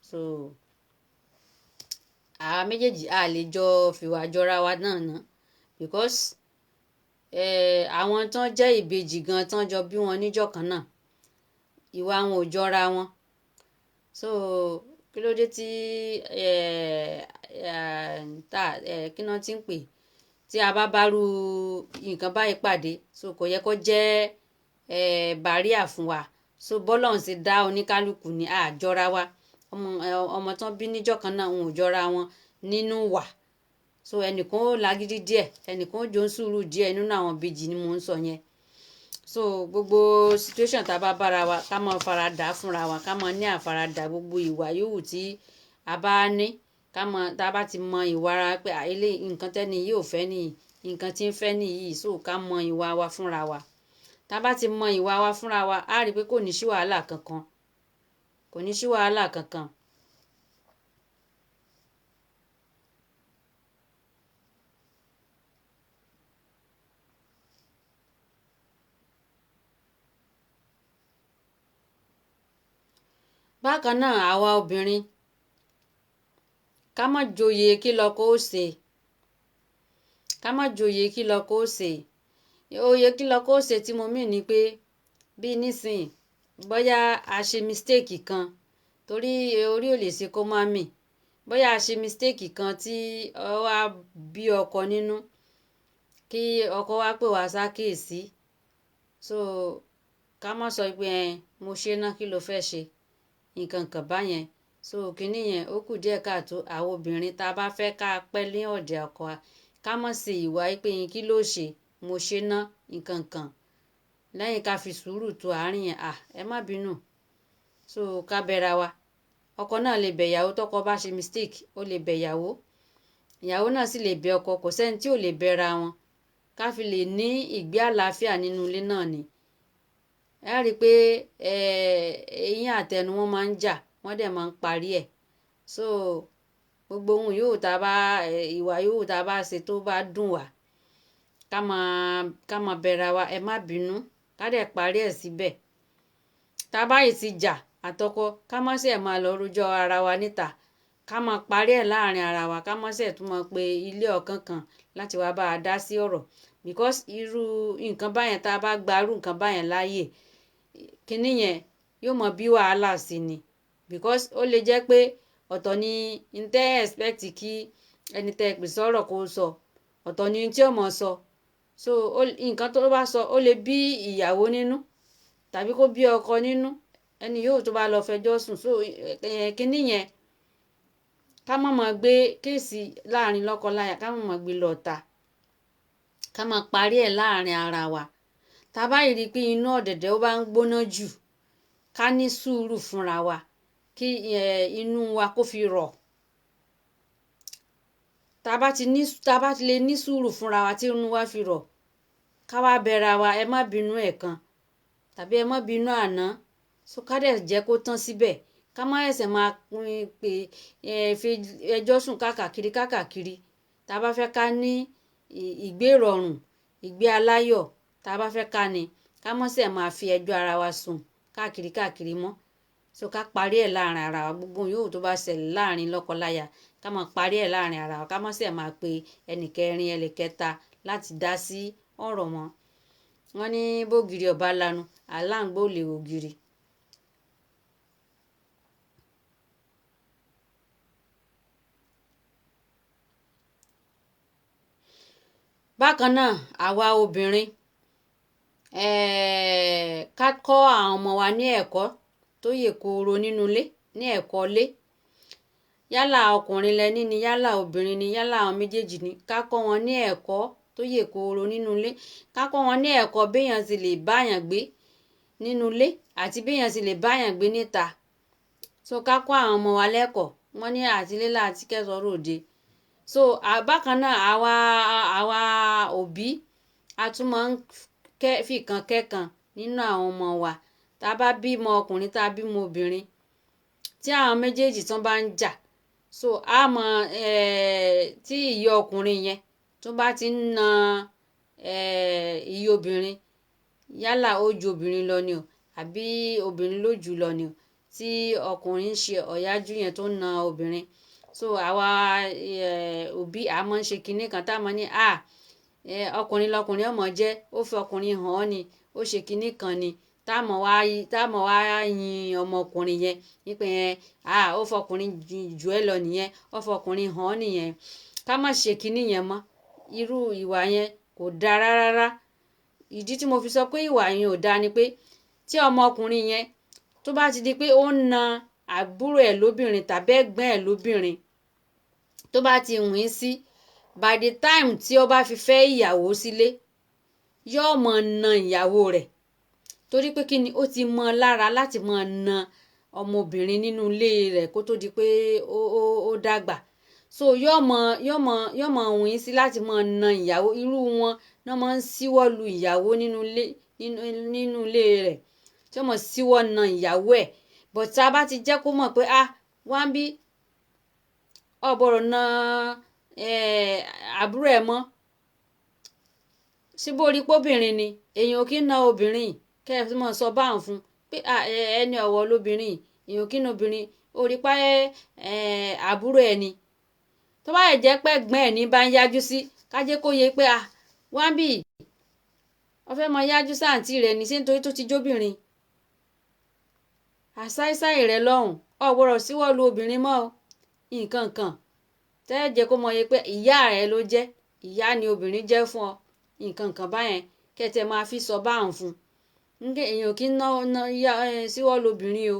So àwa méjèèjì a lè jọ fìwà jọra wa náà ná, because àwọn tán jẹ́ ìbejì gan tán jọ bí wọn níjọ́ kan náà, ìwà wọn ò jọra wọn. So kí ló dé tí kí ná tí ń pè tí a bá bá rú nǹkan báyìí pàdé? So kò yẹ kó jẹ́ barrier fún wa. So bọ́lọ́run ṣe dá oníkálukú ni, a jọra wa. Ọmọ tán bí níjọ́ kan náà wọn ò jọra wọn nínú wà. So ẹnìkan ó lágídí díẹ̀, ẹnìkan ó jó ń sùúrù díẹ̀ nínú àwọn ìbejì ni mò ń sọ yẹn. So gbogbo situation tá a bá bára wa, ká máa faradà fúnra wa, ká máa ní àfaradà gbogbo ìwà yòówù tí a bá ní, ká mọ tá a bá ti mọ ìwà ara pé eléyìí nǹkan tẹ́ni yìí ò fẹ́ nìyí, nǹkan tí ń fẹ́ nìyí. So ká mọ ìwà wa fúnra wa. Tá a bá ti mọ ìwà wa fúnra wa, á rí i pé kò ní sí wàhálà kankan, kò ní sí wàhálà kankan. Bákan náà àwa obìnrin, ká má joyè kí lọkọ ó ṣe, ká má joyè kí lọkọ ó ṣe. Oyè kí lọkọ ó ṣe tí mo mì ní pé bí nísìnyí bóyá a ṣe mistake kan, torí orí ò lè ṣe kó má mì, bóyá a ṣe mistake kan tí ó wá bí ọkọ nínú, kí ọkọ wá pè wá sákèésí. So ká má sọ pé ẹ mo ṣe ná kí ló fẹ́ ṣe nǹkan kan báyẹn. So kínní yẹn ó kù díẹ̀ káàtó. Àwọn obìnrin tá a bá fẹ́ ká pẹ́ ní ọ̀dẹ̀ ọkọ wa, ká má ṣe ìwà pé kí ló ṣe mo ṣe ná nǹkan kan, lẹ́yìn ká fi sùúrù tó àárín yẹn, à ẹ má bínú. So ká bẹ̀ra wa. Ọkọ náà lè bẹ̀ ìyàwó tọkọ bá ṣe mistake, ó lè bẹ̀ ìyàwó, ìyàwó náà sì lè bẹ̀ ọkọ. Kò sẹ́ni tí ò lè bẹ̀ra wọn, ká fi lè ní ìgbé àlàáfíà nínú ilé náà ni. Ẹ rí i pé eyín àtẹnu wọn máa ń jà, wọ́n dẹ̀ máa ń parí ẹ̀. So gbogbo ohun yòówù tá a bá ìwà yòówù tá a bá ṣe tó bá dùn wá, ká máa bẹ̀ra wa, ẹ má bínú, ká dẹ̀ parí ẹ̀ síbẹ̀. Tá a bá yìí ti jà àtọkọ, ká má ṣe máa lọ rojọ́ ara wa níta, ká máa parí ẹ̀ láàrin ara wa, ká má ṣe tún máa pe ilé ọ̀kan kan láti wá bá a dá sí ọ̀rọ̀. Because irú nǹkan báyẹn, tá a bá gba irú nǹkan báyẹn láàyè, kinní yẹn yóò mọ bí wàhálà sí ni. Because ó lè jẹ́ pé ọ̀tọ̀ ni n tẹ́ expect kí ẹni tẹ́ pè sọ̀rọ̀ kó sọ, ọ̀tọ̀ ni tí ó mọ̀ sọ. So nǹkan tó bá sọ ó lè bí ìyàwó nínú tàbí kó bí ọkọ nínú, ẹni yóò tó bá lọ fẹjọ́ sùn. So kinní yẹn, ká má máa gbé kéèsì láàrin lọ́kọláya, ká má máa gbé lọ ta, ká máa parí ẹ̀ láàrin ara wa. Tá a bá rí i pé inú ọ̀dẹ̀dẹ̀ ó bá ń gbóná jù, ká ní sùúrù fúnra wa kí inú wa kó fi rọ̀. Tá a bá ti lè ní sùúrù fúnra wa tí inú wa fi rọ̀, ká wá bẹ̀ra wa, ẹ má bínú ẹ̀kan tàbí ẹ má bínú àná. So ká dẹ̀ jẹ́ kó tán síbẹ̀, ká má ẹsẹ̀ máa pè fi ẹjọ́ sùn káàkiri káàkiri. Tá a bá fẹ́ ká ní ìgbé ìrọ̀rùn, ìgbé aláyọ̀, tá a bá fẹ́ ká ní, ká má ṣe máa fi ẹjọ́ ara wa sùn káàkiri káàkiri mọ́. So ká parí ẹ̀ láàrin ara wa. Gbogbo yòówù tó bá ṣẹlẹ̀ láàrin lọ́kọláya, ká máa parí ẹ̀ láàrin ara wa, ká má ṣe máa pe ẹnìkẹrin ẹnìkẹta láti dá sí ọ̀rọ̀ wọn. Wọ́n ní bógiri ọba lanu, aláǹgbá ò lè wògiri. Bákan náà àwa obìnrin, ká kọ́ àwọn ọmọ wa ní ẹ̀kọ́ tó yè kooro nínú ilé, ní ẹ̀kọ́ ilé. Yálà ọkùnrin lẹní ni, yálà obìnrin ni, yálà àwọn méjèèjì ni, ká kọ́ wọn ní ẹ̀kọ́ tó yè kooro nínú ilé. Ká kọ́ wọn ní ẹ̀kọ́ béèyàn sì lè báyàn gbé nínú ilé àti béèyàn sì lè báyàn gbé níta. So ká kọ́ àwọn ọmọ wa lẹ́kọ̀ọ́. Wọ́n ní àtilé láti kẹ́sọ̀ọ́ ròde. So bákan náà àwa òbí, a tún máa ń fìkan kẹ́kan nínú àwọn ọmọ wa. Tá a bá bímọ ọkùnrin, tá a bímọ obìnrin, tí àwọn méjèèjì tán bá ń jà, so a mọ tí ìyá ọkùnrin yẹn tó bá ti ń na ìyá obìnrin, yálà ó ju obìnrin lọ ni o àbí obìnrin ló jù lọ ni o, tí ọkùnrin ń ṣe ọ̀yájú yẹn tó ń na obìnrin. So àwa òbí a máa ń ṣe kinní kan tá a máa ní ọkùnrin lọkùnrin ọmọ jẹ́, ó fi ọkùnrin hàn ọ́ ni, ó ṣe kinní kan ni, tá a mọ̀ wá yin ọmọkùnrin yẹn nípa yẹn, ó fọkùnrin jù ẹ́ lọ nìyẹn, ó fọkùnrin hàn ọ́ nìyẹn. Ká má ṣe kinní yẹn mọ́. Irú ìwà yẹn kò dáa rárá. Ìdí tí mo fi sọ pé ìwà yẹn ò dáa ni pé tí ọmọkùnrin yẹn tó bá ti di pé ó ń na àbúrò ẹ̀ lóbìnrin tàbí ẹ̀gbọ́n ẹ̀ lóbìnrin tó bá ti wìn sí, by the time tí ó bá fi fẹ́ ìyàwó sílé, yóò mọ̀ na ìyàwó rẹ̀, torí pé kí ni ó ti mọ lára láti mọ̀ na ọmọbìnrin nínú ilé rẹ̀ kó tó di pé ó dàgbà. So yóò mọ̀ wìn sí láti mọ̀ na ìyàwó. Irú wọn náà máa ń síwọ́ lu ìyàwó nínú ilé rẹ̀, tí wọ́n mọ̀ síwọ́ na ìyàwó ẹ̀. But tá a bá ti jẹ́ kó mọ̀ pé ah wá ń bí ọ̀bọ̀rọ̀ na àbúrò ẹ̀ mọ́, síbó rí póbìnrin ni, èèyàn kì í na obìnrin, kẹ́ ẹ mọ̀ sọ báà fún pé ẹni ọ̀wọ̀ lóbìnrin, èèyàn kì í na obìnrin, ó rí pa àbúrò ẹ̀ ni. Tó bá yẹ jẹ́ pé ẹ̀gbọ́n ẹ̀ ní bá ń yájú sí, ká jẹ́ kó yé pé ah wá ń bí ó fẹ́ mọ yájú sáǹtì rẹ̀ ní, ṣé nítorí tó ti jóbìnrin, àṣàìṣàì rẹ̀ lọ́hùn, ò gbọ́dọ̀ síwọ́ lu obìnrin mọ́ o, nǹkan kan tẹ́ ẹ jẹ́ kó mọ̀ yé pé ìyá rẹ̀ ló jẹ́, ìyá ni obìnrin jẹ́ fún ọ, nǹkan kan báyẹn kẹ́tẹ́ máa fi sọ báhùn fún un. Èèyàn kì í ná síwọ́ lu obìnrin o,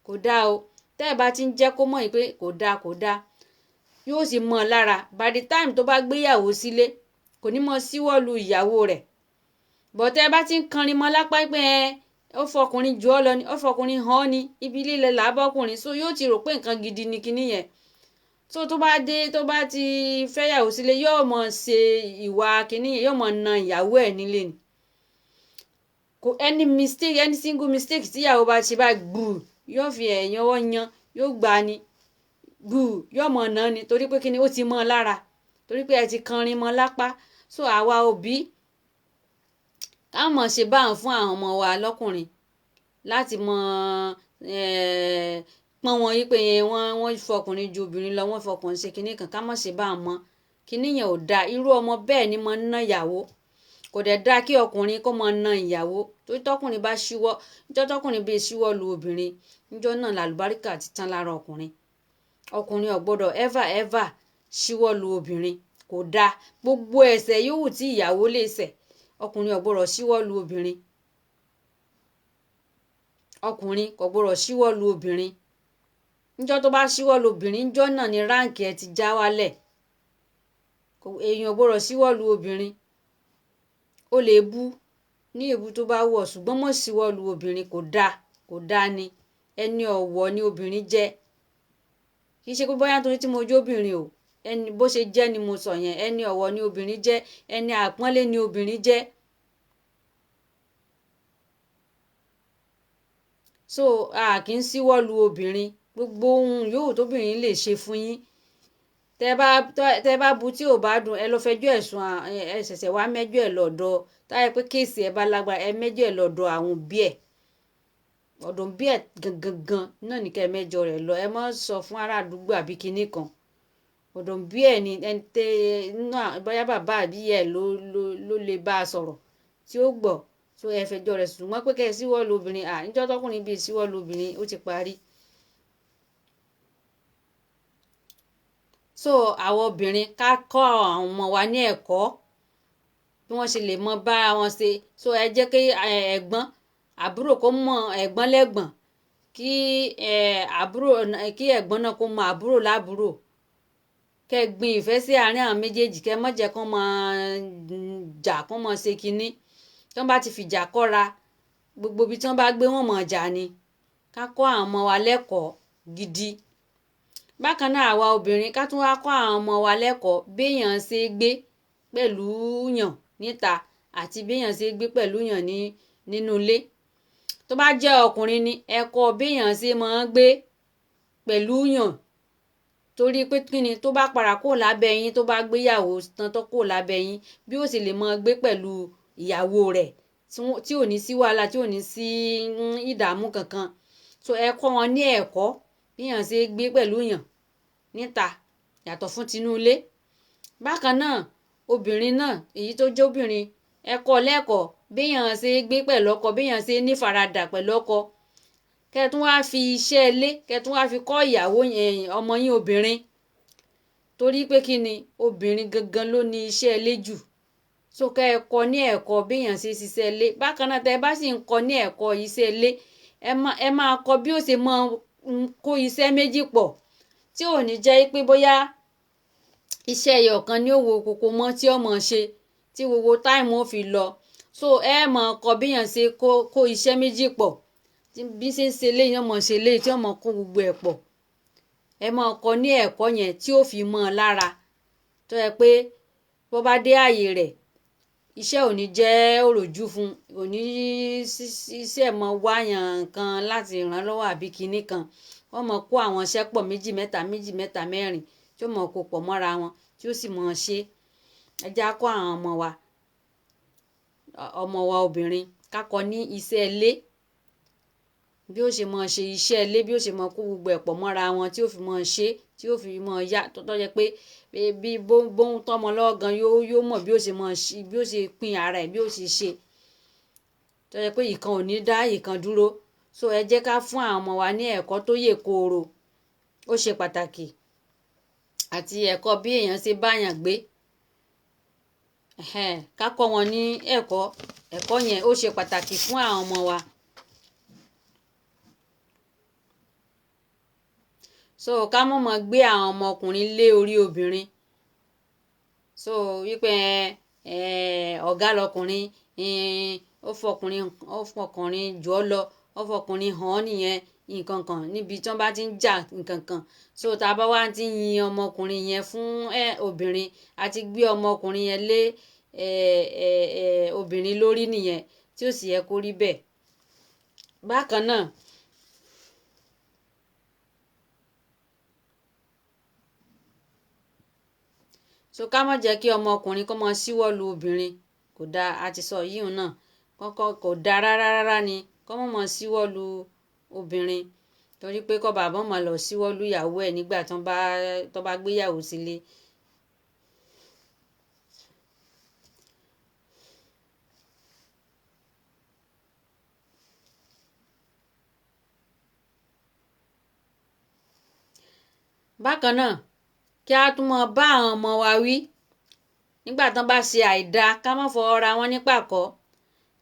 kò dáa o. Tẹ́ ẹ bá ti ń jẹ́ kó mọ̀ yìí pé kò dáa kò dáa, yóò sì mọ̀ lára. By the time tó bá gbéyàwó sílé, kò ní mọ síwọ́ lu ìyàwó rẹ̀. But tẹ́ ẹ bá ti ń kanrin mọ́ lápá pé ẹ ó fọkùnrin jù ọ́ lọ ni, ó fọkùnrin hàn ọ́ ni, ibi lílẹ̀ làbọ́kùnrin, so yóò ti rò pé nǹkan gidi ni kinní yẹn. So tó bá dé, tó bá ti fẹ́yàwó sílé, yóò mọ̀ ṣe ìwà kinní yẹn, yóò mọ̀ na ìyàwó ẹ̀ nílé ni. Kò any mistake, any single mistake tí ìyàwó bá ṣe bá gbù, yóò fi ẹ̀yìn ọwọ́ yan, yóò gbà ni gbù, yóò mọ̀ náà ni, torí pé kinní ó ti mọ́ lára, torí pé ẹ ti kanrin mọ́ lápá. So àwa òbí ká mọ̀ ṣe báà fún àwọn ọmọ wa lọ́kùnrin láti mọ̀ pọ́n wọn yí pé wọ́n fọkùnrin ju obìnrin lọ, wọ́n fọkùnrin ṣe kinní kan, ká mọ̀ ṣe báà mọ́. Kinní yẹn ò dáa. Irú ọmọ bẹ́ẹ̀ ni mọ̀ ń ná ìyàwó. Kò dẹ̀ dáa kí ọkùnrin kó mọ̀ ná ìyàwó, torí tọkùnrin bá ṣíwọ́, níjọ́ tọkùnrin bí ṣíwọ́ lu obìnrin, níjọ́ náà làlùbáríkà ti tán lára ọkùnrin. Ọkùnrin ò gbọ́dọ̀ ever ever ṣíwọ́ lu obìnrin, kò dáa. Gbogbo ẹ̀ṣẹ̀ yòówù tí ìyàwó lè ṣẹ̀, ọkùnrin ò gbọ́dọ̀ ṣíwọ́ lu obìnrin. Ọkùnrin kò gbọ́dọ̀ ṣíwọ́ lu obìnrin. Níjọ́ tó bá ṣíwọ́ lu obìnrin, níjọ́ náà ni ráǹkì ẹ ti já wálẹ̀. Èèyàn ò gbọ́dọ̀ ṣíwọ́ lu obìnrin. Ó lè bú ní èbú tó bá wọ̀, ṣùgbọ́n mọ̀ ṣíwọ́ lu obìnrin, kò dáa, kò dáa ni. Ẹni ọ̀wọ̀ ni obìnrin jẹ́. Kì í ṣe pé bóyá torí tí mo jó obìnrin o, ẹni bó ṣe jẹ́ ni mo sọ yẹn. Ẹni ọ̀wọ̀ ni obìnrin jẹ́, ẹni àpọ́nlé ni obìnrin jẹ́. So a kì í ṣíwọ́ lu obìnrin. Gbogbo ohun yòówù tóbìnrin lè ṣe fún yín, tẹ́ bá bu tí ò bá dùn, ẹ lọ fẹjọ́ ẹ̀ sùn, ẹ ṣẹ̀ṣẹ̀ wá mẹ́jọ́ ẹ̀ lọ́dọ̀, táyà pé kéèsì ẹ bá lágbára, ẹ mẹ́jọ́ ẹ̀ lọ́dọ̀ àwọn òbí ẹ̀, ọ̀dọ̀ òbí ẹ̀ gangan náà ní kẹ́ ẹ mẹ́jọ rẹ̀ lọ. Ẹ má sọ fún ará àdúgbò àbí kinní kan. Ọ̀dọ̀ òbí ẹ̀ ni ẹni tẹ́ náà, bóyá bàbá àbí ìyá ẹ̀ ló lè bá a sọ̀rọ̀ tí ó gbọ́. So ẹ fẹjọ́ rẹ̀ sùn, wọ́n pé kẹ́ ẹ síwọ́ lu obìnrin, à níjọ́ tọkùnrin bíi síwọ́ lu obìnrin, ó ti parí. So àwọn obìnrin ká kọ́ àwọn ọmọ wa ní ẹ̀kọ́ bí wọ́n ṣe lè mọ bá wọn ṣe. So ẹ jẹ́ kí ẹ̀gbọ́n àbúrò kó mọ ẹ̀gbọ́n lẹ́gbọ̀n, kí àbúrò kí ẹ̀gbọ́n náà kó mọ àbúrò lábúrò. Kẹ́ gbin ìfẹ́ sí àárín àwọn méjèèjì, kẹ́ má jẹ́ kán máa jà, kán máa ṣe kinní. Tí wọ́n bá ti fìjà kọ́ra, gbogbo ibi tí wọ́n bá gbé wọn mọ̀ jà ni. Ká kọ́ àwọn ọmọ wa lẹ́kọ̀ọ́ gidi. Bákan náà àwa obìnrin ká tún wá kọ́ àwọn ọmọ wa lẹ́kọ̀ọ́ béèyàn ṣe gbé pẹ̀lú yàn níta àti béèyàn ṣe gbé pẹ̀lú yàn ní nínú ilé. Tó bá jẹ́ ọkùnrin ni, ẹ kọ́ béèyàn ṣe máa ń gbé pẹ̀lú yàn, torí pé kíni tó bá para kó lábẹ́ yín, tó bá gbéyàwó tán tó kó lábẹ́ yín, bí ó sì lè máa gbé pẹ̀lú ìyàwó rẹ̀ tí ò ní sí wàhálà, tí ò ní sí ìdààmú kankan. So ẹ kọ́ wọn ní ẹ̀kọ́ béèyàn ṣe gbé pẹ̀lú yàn níta yàtọ̀ fún tinú ilé. Bákan náà obìnrin náà, èyí tó jẹ́ obìnrin, ẹ kọ́ lẹ́kọ̀ọ́ béèyàn ṣe gbé pẹ̀lú ọkọ, béèyàn ṣe ní faradà pẹ̀lú ọkọ. Kẹ́ tún wá fi iṣẹ́ ilé, kẹ́ tún wá fi kọ́ ìyàwó ọmọ yín obìnrin, torí pé kí ni obìnrin gangan ló ní iṣẹ́ ilé jù. So kẹ́ ẹ kọ́ ní ẹ̀kọ́ béèyàn ṣe ṣiṣẹ́ ilé. Bákan náà tẹ́ ẹ bá sì ń kọ́ ní ẹ̀kọ́ iṣẹ́ ilé, ẹ máa kọ́ bí ó ṣe máa kó iṣẹ́ méjì pọ̀, tí ò ní jẹ́ pé bóyá iṣẹ́ ẹyọ kan ni ó wo kókó mọ́ tí ó mọ̀ ṣe tí gbogbo táìmù ó fi lọ. So ẹ mọ̀ kọ́ bíyàn ṣe kó iṣẹ́ méjì pọ̀, bí ṣe ń ṣe léyìn ọmọ ṣe léyìn tí ọmọ kó gbogbo ẹ̀ pọ̀. Ẹ mọ̀ kọ́ ní ẹ̀kọ́ yẹn tí ó fi mọ́ ọ lára, tó yẹ pé bó bá dé ààyè rẹ̀ iṣẹ́ ò ní jẹ́ òròjú fún, ò ní iṣẹ́ mọ wáyàn kan láti ràn lọ́wọ́ àbí kinní kan. Wọ́n mọ̀ kó àwọn iṣẹ́ pọ̀ méjì mẹ́ta méjì mẹ́ta mẹ́rin tí ó mọ̀ kó pọ̀ mọ́ra wọn tí ó sì mọ̀ ṣe. Ẹ jẹ́ á kọ́ àwọn ọmọ wa, ọmọ wa obìnrin, ká kọ́ ní iṣẹ́ ilé, bí ó ṣe mọ̀ ṣe iṣẹ́ ilé, bí ó ṣe mọ̀ kó gbogbo ẹ̀ pọ̀ mọ́ra wọn tí ó fi mọ̀ ṣe, tí ó fi mọ̀ yá, tó jẹ́ pé bí bóun tọ́mọ lọ́wọ́ gan yóò mọ̀ bí ó ṣe mọ̀ ṣe, bí ó ṣe pín ara ẹ̀, bí ó ṣe ṣe, tó jẹ́ pé ìkan ò ní dá ìkan dúró. So ẹ jẹ́ ká fún àwọn ọmọ wa ní ẹ̀kọ́ tó yè kooro, ó ṣe pàtàkì, àti ẹ̀kọ́ bí èèyàn ṣe báyàn gbé. Ká kọ́ wọn ní ẹ̀kọ́, ẹ̀kọ́ yẹn ó ṣe pàtàkì fún àwọn ọmọ wa. So ká mọ̀ mọ̀ gbé àwọn ọmọkùnrin lé orí obìnrin. So wípé ọ̀gá lọkùnrin, ó fọkùnrin jù ọ́ lọ, ó fọkùnrin hàn ọ́ nìyẹn, nǹkan kan níbi tí wọ́n bá ti ń jà nǹkan kan. So tá a bá wá ti ń yin ọmọkùnrin yẹn fún obìnrin, a ti gbé ọmọkùnrin yẹn lé obìnrin lórí nìyẹn, tí ó sì yẹ kó rí bẹ́ẹ̀. Bákan náà, so ká má jẹ́ kí ọmọkùnrin kó máa ṣíwọ́ lu obìnrin, kò dáa, a ti sọ yíyún náà, kọ́kọ́ kò dáa rárá rárá ni kó má máa ṣíwọ́ lu obìnrin, torí pé kó bàbá máa lọ ṣíwọ́ lu ìyàwó ẹ̀ nígbà tó bá gbéyàwó sílé. Bákan náà, kí a tún máa bá àwọn ọmọ wa wí nígbà tán bá ṣe àìda, ká má fọwọ́ ra wọn ní pàkọ́,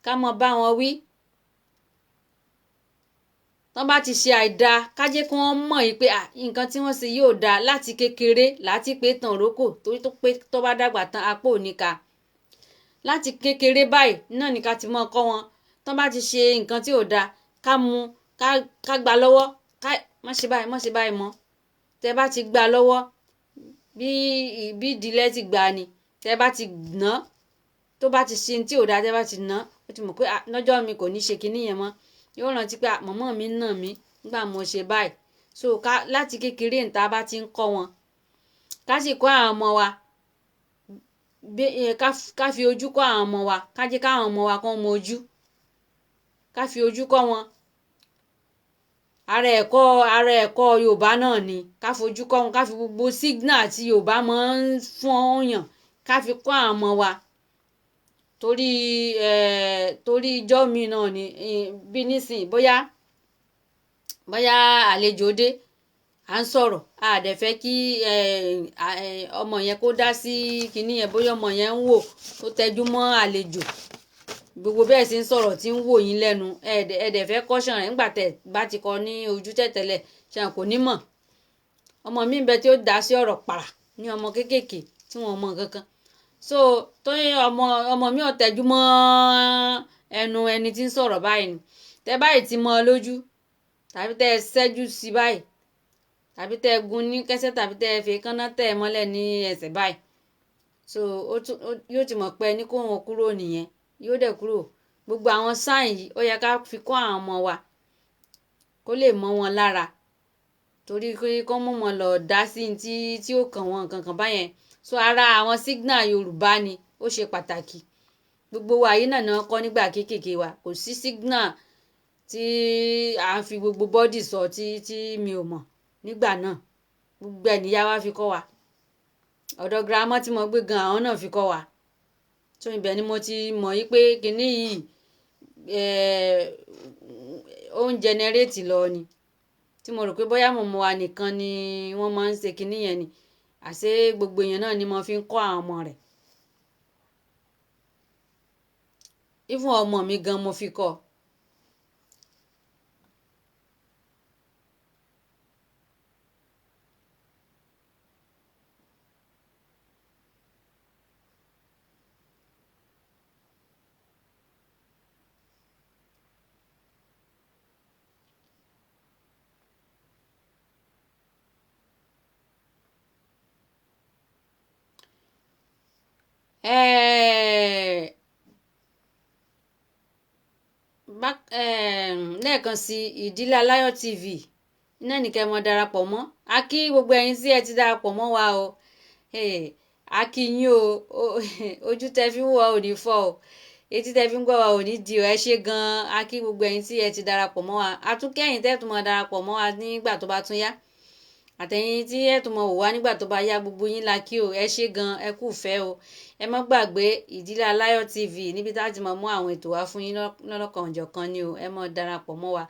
ká má bá wọn wí. Tán bá ti ṣe àìda, ká jẹ́ kí wọ́n mọ̀ yìí pé nǹkan tí wọ́n ṣe yóò dáa láti kékeré, láti pé tàn rókò, torí tó pé tó bá dàgbà tán apá ò ní ka. Láti kékeré báyìí náà ni ká ti máa kọ́ wọn. Tán bá ti ṣe nǹkan tí ò dáa, ká mú, ká gbà lọ́wọ́, ká má ṣe báyìí, má ṣe báyìí mọ́. Tẹ bá ti gbà lọ́wọ́, bí ìdílé ti gbà ni, tẹ bá ti ná, tó bá ti ṣe tí ò dáa, tẹ bá ti ná, ó ti mọ̀ pé lọ́jọ́ mi kò ní ṣe kinní yẹn mọ́. Yóò rántí pé màmá mi nà mí nígbà mo ṣe báyìí. So ká láti kékeré níta bá ti ń kọ́ wọn, ká sì kọ́ àwọn ọmọ wa, ká fi ojú kọ́ àwọn ọmọ wa, ká jẹ́ káwọn ọmọ wa kàn mọ ojú, ká fi ojú kọ́ wọn. Ara ẹ̀kọ́ Yorùbá náà ni ká fojú kọ́ wọn, ká fi gbogbo signal tí Yorùbá máa ń fún ọyàn ká fi kọ́ àwọn ọmọ wa. Torí torí ijọ́ mi náà ni bí nísìnyí, bóyá àlejò dé, à ń sọ̀rọ̀, a dẹ̀ fẹ́ kí ọmọ yẹn kó dá sí kinní yẹn, bóyá ọmọ yẹn ń wò ó tẹjú mọ́ àlejò, gbogbo bẹ́ẹ̀ sì ń sọ̀rọ̀ tí ń wò yín lẹ́nu, ẹ dẹ̀ fẹ́ kọ́ṣàn rẹ̀ nígbà tẹ̀ bá ti kọ ní ojú tẹ̀tẹ̀lẹ̀, ṣe kò ní mọ̀. Ọmọ mi ń bẹ tí ó dá sí ọ̀rọ̀ pàrà ní ọmọ kéékèèké tí wọ́n mọ̀ kankan. So tóyún ọmọ mi ò tẹjú mọ́ ẹnu ẹni tí ń sọ̀rọ̀ báyìí ni, tẹ báyìí ti mọ́ ọ lójú, tàbí tẹ ṣẹ́jú sí báyìí, tàbí tẹ gun ní kẹsẹ̀, tàbí tẹ fi kánná tẹ̀ mọ́lẹ̀ ní ẹsẹ̀ báyìí. So yóò ti mọ̀ pé ẹni kó wọn kúrò nìyẹn, yóò dẹ̀ kúrò. Gbogbo àwọn sáìn yìí ó yẹ ká fi kọ́ àwọn ọmọ wa kó lè mọ́ wọn lára, torí pé kó mọ̀ wọn lọ dá sí tí ó kàn wọn kankan báyẹn. So ara àwọn signal Yorùbá ni ó ṣe pàtàkì. Gbogbo wa yìí náà ni wọ́n kọ́ nígbà kéékèèké wa. Kò sí signal tí à ń fi gbogbo bọ́dì sọ tí mi ò mọ̀ nígbà náà. Gbogbo ẹ̀ níyá wa fi kọ́ wa. Ọ̀dọ̀ girama tí mo gbé gan àwọn náà fi kọ́ wa. So ibẹ̀ ni mo ti mọ̀ yí pé kinní yìí ó ń generate lọ ni. Tí mo rò pé bóyá mọ̀mọ́ wa nìkan ni wọ́n máa ń ṣe kinní yẹn ni, àṣé gbogbo èèyàn náà ni mo fi ń kọ́ àwọn ọmọ rẹ̀. Even ọmọ mi gan mo fi kọ́. Lẹ́ẹ̀kan sí, Ìdílé Aláyọ̀ TV iná ní kẹ́ mọ́ darapọ̀ mọ́. A kí gbogbo ẹ̀yin tí ẹ ti darapọ̀ mọ́ wa o. A kí yín o. Ojú tẹ fi ń wò wá ò ní fọ́ o, etí tẹ fi ń gbọ́ wa ò ní di o. Ẹ ṣé gan-an. A kí gbogbo ẹ̀yin tí ẹ ti darapọ̀ mọ́ wa. A tún kí ẹ̀yin tẹ́ tún mọ́ darapọ̀ mọ́ wa nígbà tó bá tún yá, àtẹ̀yin tí ẹ tún mọ́ wò wá nígbà tó bá yá, gbogbo yín la kí o. Ẹ ṣé gan-an, ẹ kú ìfẹ́ o. Ẹ má gbàgbé Ìdílé Aláyọ̀ TV, níbi tá a ti máa mú àwọn ètò wá fún yín lọ́lọ́kan-ò-jọ̀kan ni o. Ẹ má darapọ̀ mọ́ wa.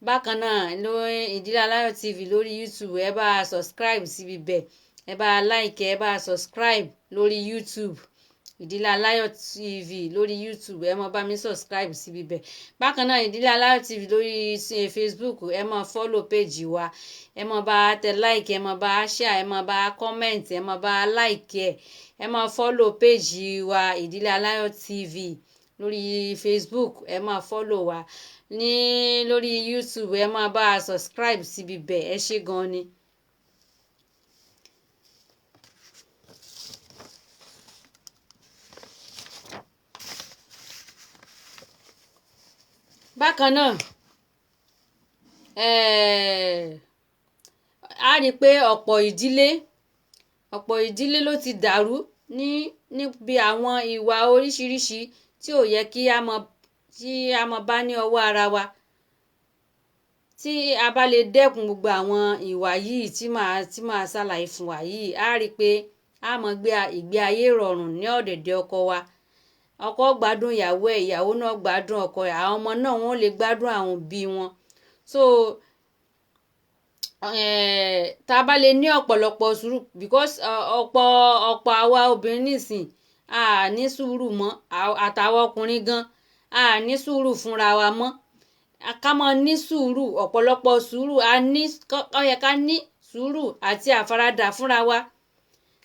Bákan náà lórí Ìdílé Aláyọ̀ TV lórí YouTube, ẹ bá a subscribe síbi bẹ̀, ẹ bá a like, ẹ bá a subscribe lórí YouTube, Ìdílé Aláyọ̀ TV lórí YouTube. Ẹ má bá mi subscribe síbi bẹ̀. Bákan náà, Ìdílé Aláyọ̀ TV lórí Facebook, ẹ má follow page wa, ẹ má bá a tẹ like, ẹ má bá a share, ẹ má bá a comment, ẹ má bá a like ẹ, ẹ má follow page wa, Ìdílé Aláyọ̀ TV lórí Facebook. Ẹ má follow wa ní lórí YouTube, ẹ má bá a subscribe síbi bẹ̀. Ẹ ṣé gan ni. Bákan náà, a rí i pé ọ̀pọ̀ ìdílé ló ti dàrú níbi àwọn ìwà oríṣiríṣi tí ò yẹ kí a mọ tí a mọ bá ní ọwọ́ ara wa. Tí a bá lè dẹ́kun gbogbo àwọn ìwà yìí tí màá ṣàlàyé fún wa yìí, a rí i pé a mọ gbé ìgbé ayé rọrùn ní ọ̀dẹ̀dẹ̀ ọkọ wa. Ọkọ gbádùn ìyàwó ẹ̀, ìyàwó náà gbádùn ọkọ ẹ̀, àwọn ọmọ náà, wọ́n lè gbádùn àwọn òbí wọn. So tá a bá lè ní ọ̀pọ̀lọpọ̀ sùúrù, because ọ̀pọ̀ àwa obìnrin nísìn a ní sùúrù mọ́, àtàwọn ọkùnrin gan a ní sùúrù fúnra wa mọ́. Ká máa ní sùúrù, ọ̀pọ̀lọpọ̀ sùúrù. A ní, ó yẹ ká ní sùúrù àti àfaradà fúnra wa.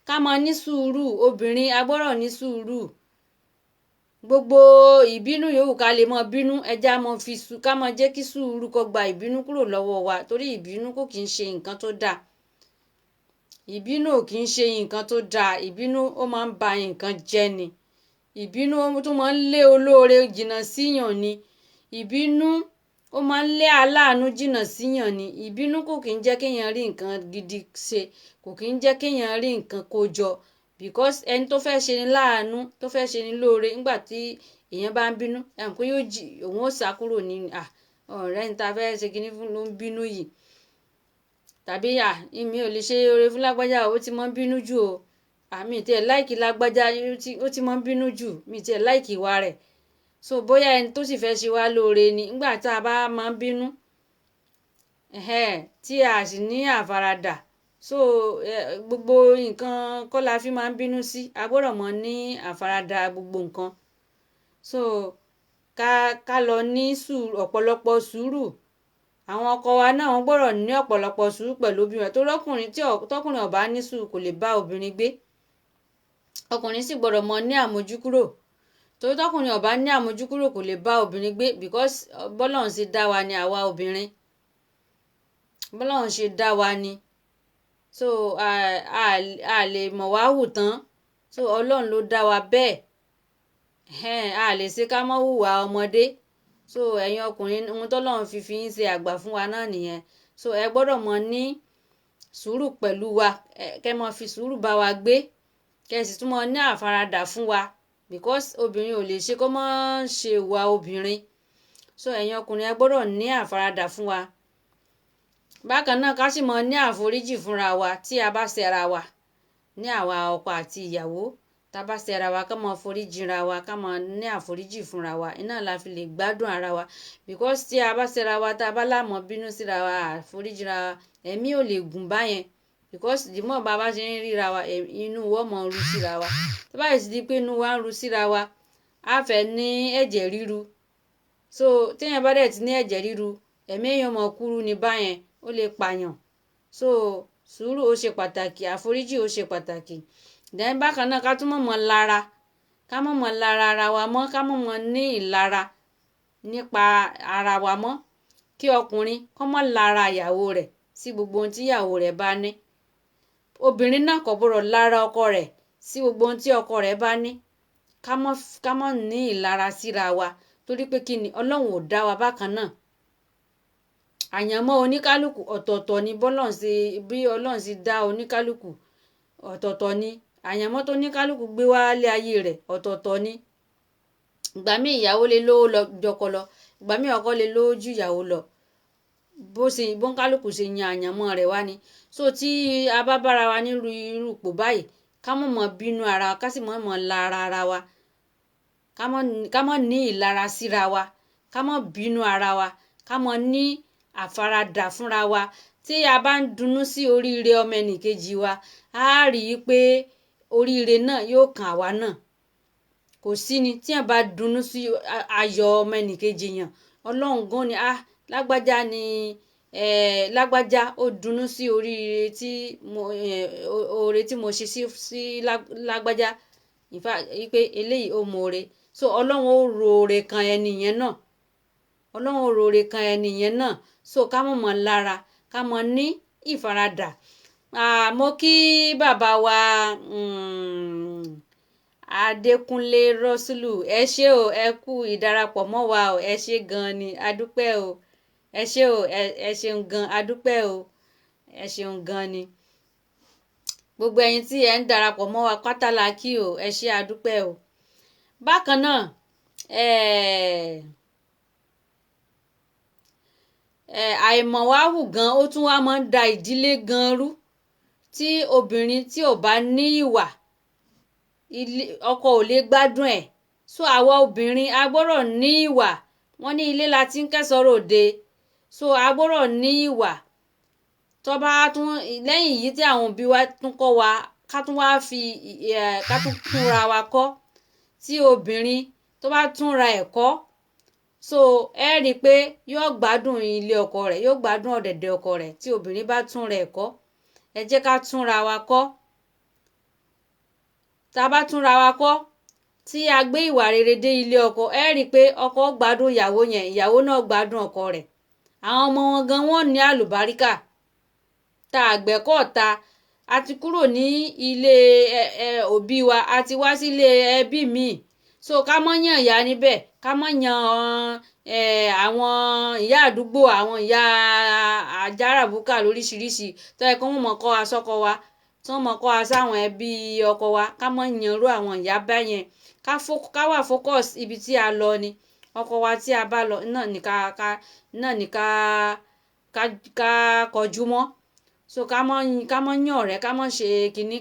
Ká máa ní sùúrù. Obìnrin, a gbọ́dọ̀ ní sùúrù. Gbogbo ìbínú yòówù ká lè máa bínú, ẹja máa fi ká máa jẹ́ kí sùúrù kó gba ìbínú kúrò lọ́wọ́ wa, torí ìbínú kò kì í ṣe nǹkan tó dáa. Ìbínú ò kì í ṣe nǹkan tó dáa. Ìbínú, ó máa ń ba nǹkan jẹ́ ni. Ìbínú, ó tún máa ń lé olóore jìnnà síyàn ni. Ìbínú, ó máa ń lé aláàánú jìnnà síyàn ni. Ìbínú kò kì í jẹ́ kéèyàn rí nǹkan gidi ṣe, kò kì í jẹ́ kéèyàn rí nǹkan kó jọ, because ẹni tó fẹ́ ṣe ni láàánú, tó fẹ́ ṣe ni lóore, nígbà tí èèyàn bá ń bínú, ẹ̀ pé yóò jì, òun ó sá kúrò ní ọ̀rẹ́ ní ta fẹ́ ṣe kinní fún ló ń bínú yìí, tàbí mi ò lè ṣe oore fún lágbájá, ó ti máa ń bínú jù o. Mi tiẹ̀ like lágbájá, ó ti máa ń bínú jù, mi tiẹ̀ like ìwà rẹ̀. So bóyá ẹni tó sì fẹ́ ṣe wá lóore ni, nígbà tá a bá máa ń bínú tí a sì ní àfaradà. So gbogbo nǹkan kọ́ la fi máa ń bínú sí. A gbọ́dọ̀ mọ ní àfaradà gbogbo nǹkan. So ká lọ ní sùúrù, ọ̀pọ̀lọpọ̀ sùúrù. Àwọn ọkọ wa náà, wọ́n gbọ́dọ̀ ní ọ̀pọ̀lọpọ̀ sùúrù pẹ̀lú obìnrin, torí ọkùnrin tí tọkùnrin ò bá ní sùúrù, kò lè bá obìnrin gbé. Ọkùnrin sì gbọ́dọ̀ mọ ní àmójúkúrò, torí tọkùnrin ò bá ní àmójúkúrò, kò lè bá obìnrin gbé, because bọ́lọ́run ṣe dá wa ni àwa obìnrin, bọ́lọ́run ṣe dá wa ni. So a lè mọ̀ wá hù tán. So Ọlọ́run ló dá wa bẹ́ẹ̀. A lè ṣe ká mọ́ hùwà ọmọdé. So ẹ̀yin ọkùnrin, ohun tọ́lọ́run fi yín ṣe àgbà fún wa náà nìyẹn. So ẹ gbọ́dọ̀ mọ ní sùúrù pẹ̀lú wa, kẹ́ mọ fi sùúrù bá wa gbé, kẹ́ sì tún mọ ní àfaradà fún wa, because obìnrin ò lè ṣe kó má ṣe ìwà obìnrin. So ẹ̀yin ọkùnrin, ẹ gbọ́dọ̀ ní àfaradà fún wa. Bákan náà, ká sì mọ ní àforíjì fúnra wa tí a bá ṣẹra wa, ní àwa ọkọ àti ìyàwó, tá a bá ṣẹra wa, ká mọ foríjìra wa, ká mọ ní àforíjì fúnra wa. Iná la fi lè gbádùn ara wa, because tí a bá ṣẹra wa, tá a bá lámọ̀ bínú síra wa, àforíjìra wa, ẹ̀mí ò lè gùn báyẹn, because the more bá a bá ṣe ń ríra wa, inú wa mọ̀ ru síra wa. Tó bá yìí sì di pé inú wa ń ru síra wa, á fẹ́ ní ẹ̀jẹ̀ ríru. So téèyàn bá dẹ̀ ti ní ẹ̀jẹ̀ ríru, ẹ̀mí èèyàn mọ̀ kúrú ní báyẹn, ó lè pààyàn. So sùúrù, ó ṣe pàtàkì. Àforíjì, ó ṣe pàtàkì. Then bákan náà, ká tún mọ̀ mọ́ lára, ká mọ̀ mọ́ lára ara wa mọ́, ká mọ̀ mọ́ ní ìlara nípa ara wa mọ́. Kí ọkùnrin kó mọ́ lára ìyàwó rẹ̀ sí gbogbo ohun tí ìyàwó rẹ̀ bá ní. Obìnrin náà kò gbọ́dọ̀ lára ọkọ rẹ̀ sí gbogbo ohun tí ọkọ rẹ̀ bá ní. Ká mọ́ ní ìlara síra wa, torí pé kí ni, Ọlọ́run ò dá wa bákan náà. Àyànmọ́ oníkálukú ọ̀tọ̀ọ̀tọ̀ ni, bọ́lọ́run ṣe, bí Ọlọ́run ṣe dá oníkálukú ọ̀tọ̀ọ̀tọ̀ ni. Àyànmọ́ tó oníkálukú gbé wá lé ayé rẹ̀ ọ̀tọ̀ọ̀tọ̀ ni. Ìgbà míì ìyàwó lè lówó lọ jọkọ lọ, ìgbà míì ọkọ lè lówó ju ìyàwó lọ. Bó ṣe bóńkálukú ṣe yan àyànmọ́ rẹ̀ wá ni. So tí a bá bára wa nírú irú ipò báyìí, ká mọ̀ mọ̀ bínú ara wa, ká sì mọ̀ mọ̀ lara ara wa, ká mọ̀ ní ìlara síra wa, ká mọ̀ bínú ara wa, ká mọ̀ ní àfaradà fúnra wa. Tí a bá ń dunnú sí oríire ọmọ ẹnìkejì wa, á rí i pé oríire náà yóò kàn àwa náà. Kò sí ni tí a bá dunnú sí ayọ̀ ọmọ ẹnìkejì yàn, Ọlọ́run gan ni, ah, lágbájá ni, lágbájá ó dunnú sí oríire tí mo, oore tí mo ṣe sí lágbájá, in fact pé eléyìí ó mọ oore. So Ọlọ́run ó ro oore kan ẹni yẹn náà, Ọlọ́run ó ro oore kan ẹni yẹn náà. So ká mọ̀ mọ̀ lára, ká mọ̀ ní ìfaradà. Mo kí bàbá wa Adékúnlé Rọ́sùlù, ẹ ṣé o, ẹ kú ìdarapọ̀ mọ́ wa o, ẹ ṣé gan ni, adúpẹ́ o, ẹ ṣé o, ẹ ṣeun gan, adúpẹ́ o, ẹ ṣeun gan ni. Gbogbo ẹ̀yin tí ẹ ń darapọ̀ mọ́ wa pátá la kí o, ẹ ṣé, adúpẹ́ o. Bákan náà, àìmọ̀wáhù gan, ó tún wá máa ń da ìdílé gan rú. Tí obìnrin tí ò bá ní ìwà, ọkọ ò lè gbádùn ẹ̀. So àwa obìnrin a gbọ́dọ̀ ní ìwà. Wọ́n ní ilé la ti ń kẹ́sọ̀ọ́ ròde. So a gbọ́dọ̀ ní ìwà. Tó bá tún lẹ́yìn yìí tí àwọn òbí wa tún kọ́ wa, ká tún wá fi ká tún túnra wa kọ́. Tí obìnrin tó bá túnra ẹ̀ kọ́, so ẹ rí i pé yóò gbádùn ilé ọkọ rẹ̀, yóò gbádùn ọ̀dẹ̀dẹ̀ ọkọ rẹ̀. Tí obìnrin bá túnra ẹ̀ kọ́, ẹ jẹ́ ká túnra wa kọ́. Tá a bá túnra wa kọ́, tí a gbé ìwà rere dé ilé ọkọ, ẹ rí i pé ọkọ gbádùn ìyàwó yẹn, ìyàwó náà gbádùn ọkọ rẹ̀, àwọn ọmọ wọn gan wọ́n ní àlùbáríkà. Tá àgbẹ̀kọ̀ ta, a ti kúrò ní ilé òbí wa, a ti wá sílé ẹbí míì. So ká mọ́ yàn ìyá níbẹ̀, ká mọ́ yàn àwọn ìyá àdúgbò, àwọn ìyá àjàràbùkà lóríṣiríṣi tó yẹ kó wọ́n mọ̀ kọ́ asọ́kọ wa, tí wọ́n mọ̀ kọ́ wa sáwọn ẹbí ọkọ wa. Ká mọ́ yan irú àwọn ìyá báyẹn. Ká wà focus ibi tí a lọ ni ọkọ wa tí a bá lọ náà ní ká ká náà ní ká ká ká kọjú mọ́. So ká mọ́ yàn ọ̀rẹ́, ká mọ́ ṣe kinní,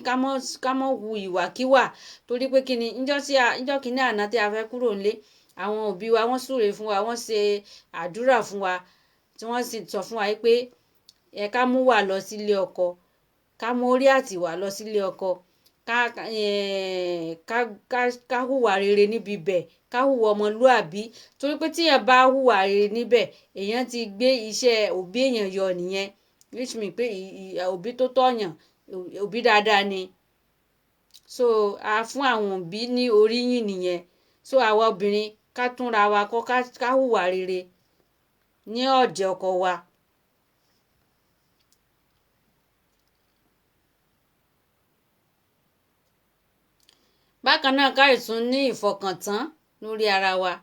ká mọ́ hu ìwàkíwà, torí pé kinní ńjọ́ kinní àná tí a fẹ́ kúrò nílé, àwọn òbí wa wọ́n súre fún wa, wọ́n ṣe àdúrà fún wa, tí wọ́n sì sọ fún wa pé ẹ ká mú wà lọ sílé ọkọ, ká mú orí àtìwà lọ sílé ọkọ, ká hùwà rere níbi ibẹ̀, ká hùwà ọmọlúàbí, torí pé tíyẹn bá hùwà rere níbẹ̀, èèyàn ti gbé iṣẹ́ òbí èèyàn yọ nìyẹn, which mean pé òbí tó tọ̀yàn, òbí dáadáa ni. So a fún àwọn òbí ní oríyìn nìyẹn. So àwa obìnrin ká túnra wa kọ́, ká hùwà rere ní ọ̀dẹ̀ ọkọ wa. Bákan náà, ká ìtún ní ìfọkàntán lórí ara wa.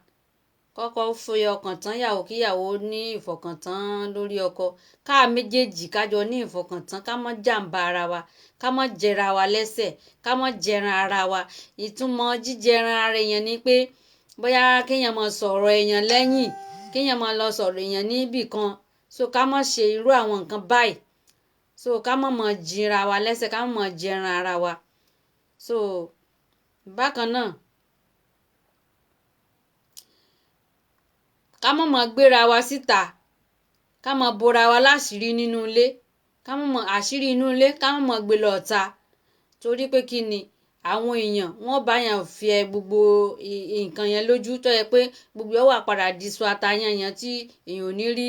Kọ́kọ́ fi ọkàn tán yàwó, kíyàwó ní ìfọkàntán lórí ọkọ. Ká méjèèjì kájọ ní ìfọkàntán, ká má jàǹbá ara wa, ká má jẹra wa lẹ́sẹ̀, ká má jẹran ara wa. Ìtumọ̀ jíjẹran ara èèyàn ni pé bóyá kéèyàn máa sọ̀rọ̀ èèyàn lẹ́yìn, kéèyàn máa lọ sọ̀rọ̀ èèyàn níbì kan. So ká má ṣe irú àwọn nǹkan báyìí. So ká má máa jìnra wa lẹ́sẹ̀, ká má máa jẹran ara wa. So bákan náà, ká má máa gbéra wa síta, ká máa bora wa láṣìírí nínú ilé, ká má máa àṣírí inú ilé, ká má máa gbé lọ ọ̀ta, torí pé kí ni àwọn èèyàn wọ́n bá yàn fi ẹ gbogbo nǹkan yẹn lójú, tó yẹ pé gbogbo ẹ wà padà di sọ ata yanyan tí èèyàn ò ní rí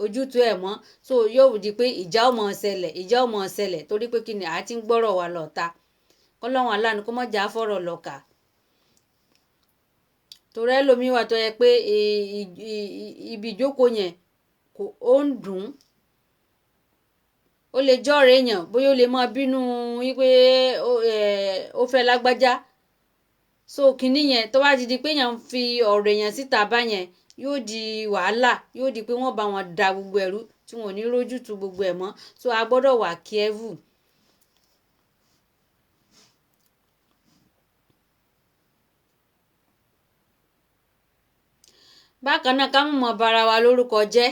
ojútùú ẹ̀ mọ́. So yóò di pé ìjà ò mọ̀ ṣẹlẹ̀, ìjà ò mọ̀ ṣẹlẹ̀, torí pé kí ni àá ti ń gbọ́rọ̀ wa lọ́ta. Kọ́lọ́run aláàánú kó má jà á fọ̀rọ̀ lọ́kà, torí ẹlòmíì wà tó yẹ pé ibi ìjókòó yẹn kò ó ń dùn ún, ó lè jọ́ọ̀rẹ́ èèyàn, bóyá ó lè máa bínú wípé ó fẹ́ lágbájá. So kinní yẹn tó bá ti di pé èèyàn ń fi ọ̀rọ̀ èèyàn síta báyẹn, yóò di wàhálà, yóò di pé wọ́n bá wọn da gbogbo ẹ̀rú tí wọn ò ní rójú tu gbogbo ẹ̀ mọ́. So a gbọ́dọ̀ wà careful. Bákan náà, ká má mọ bara wa lórúkọ jẹ́,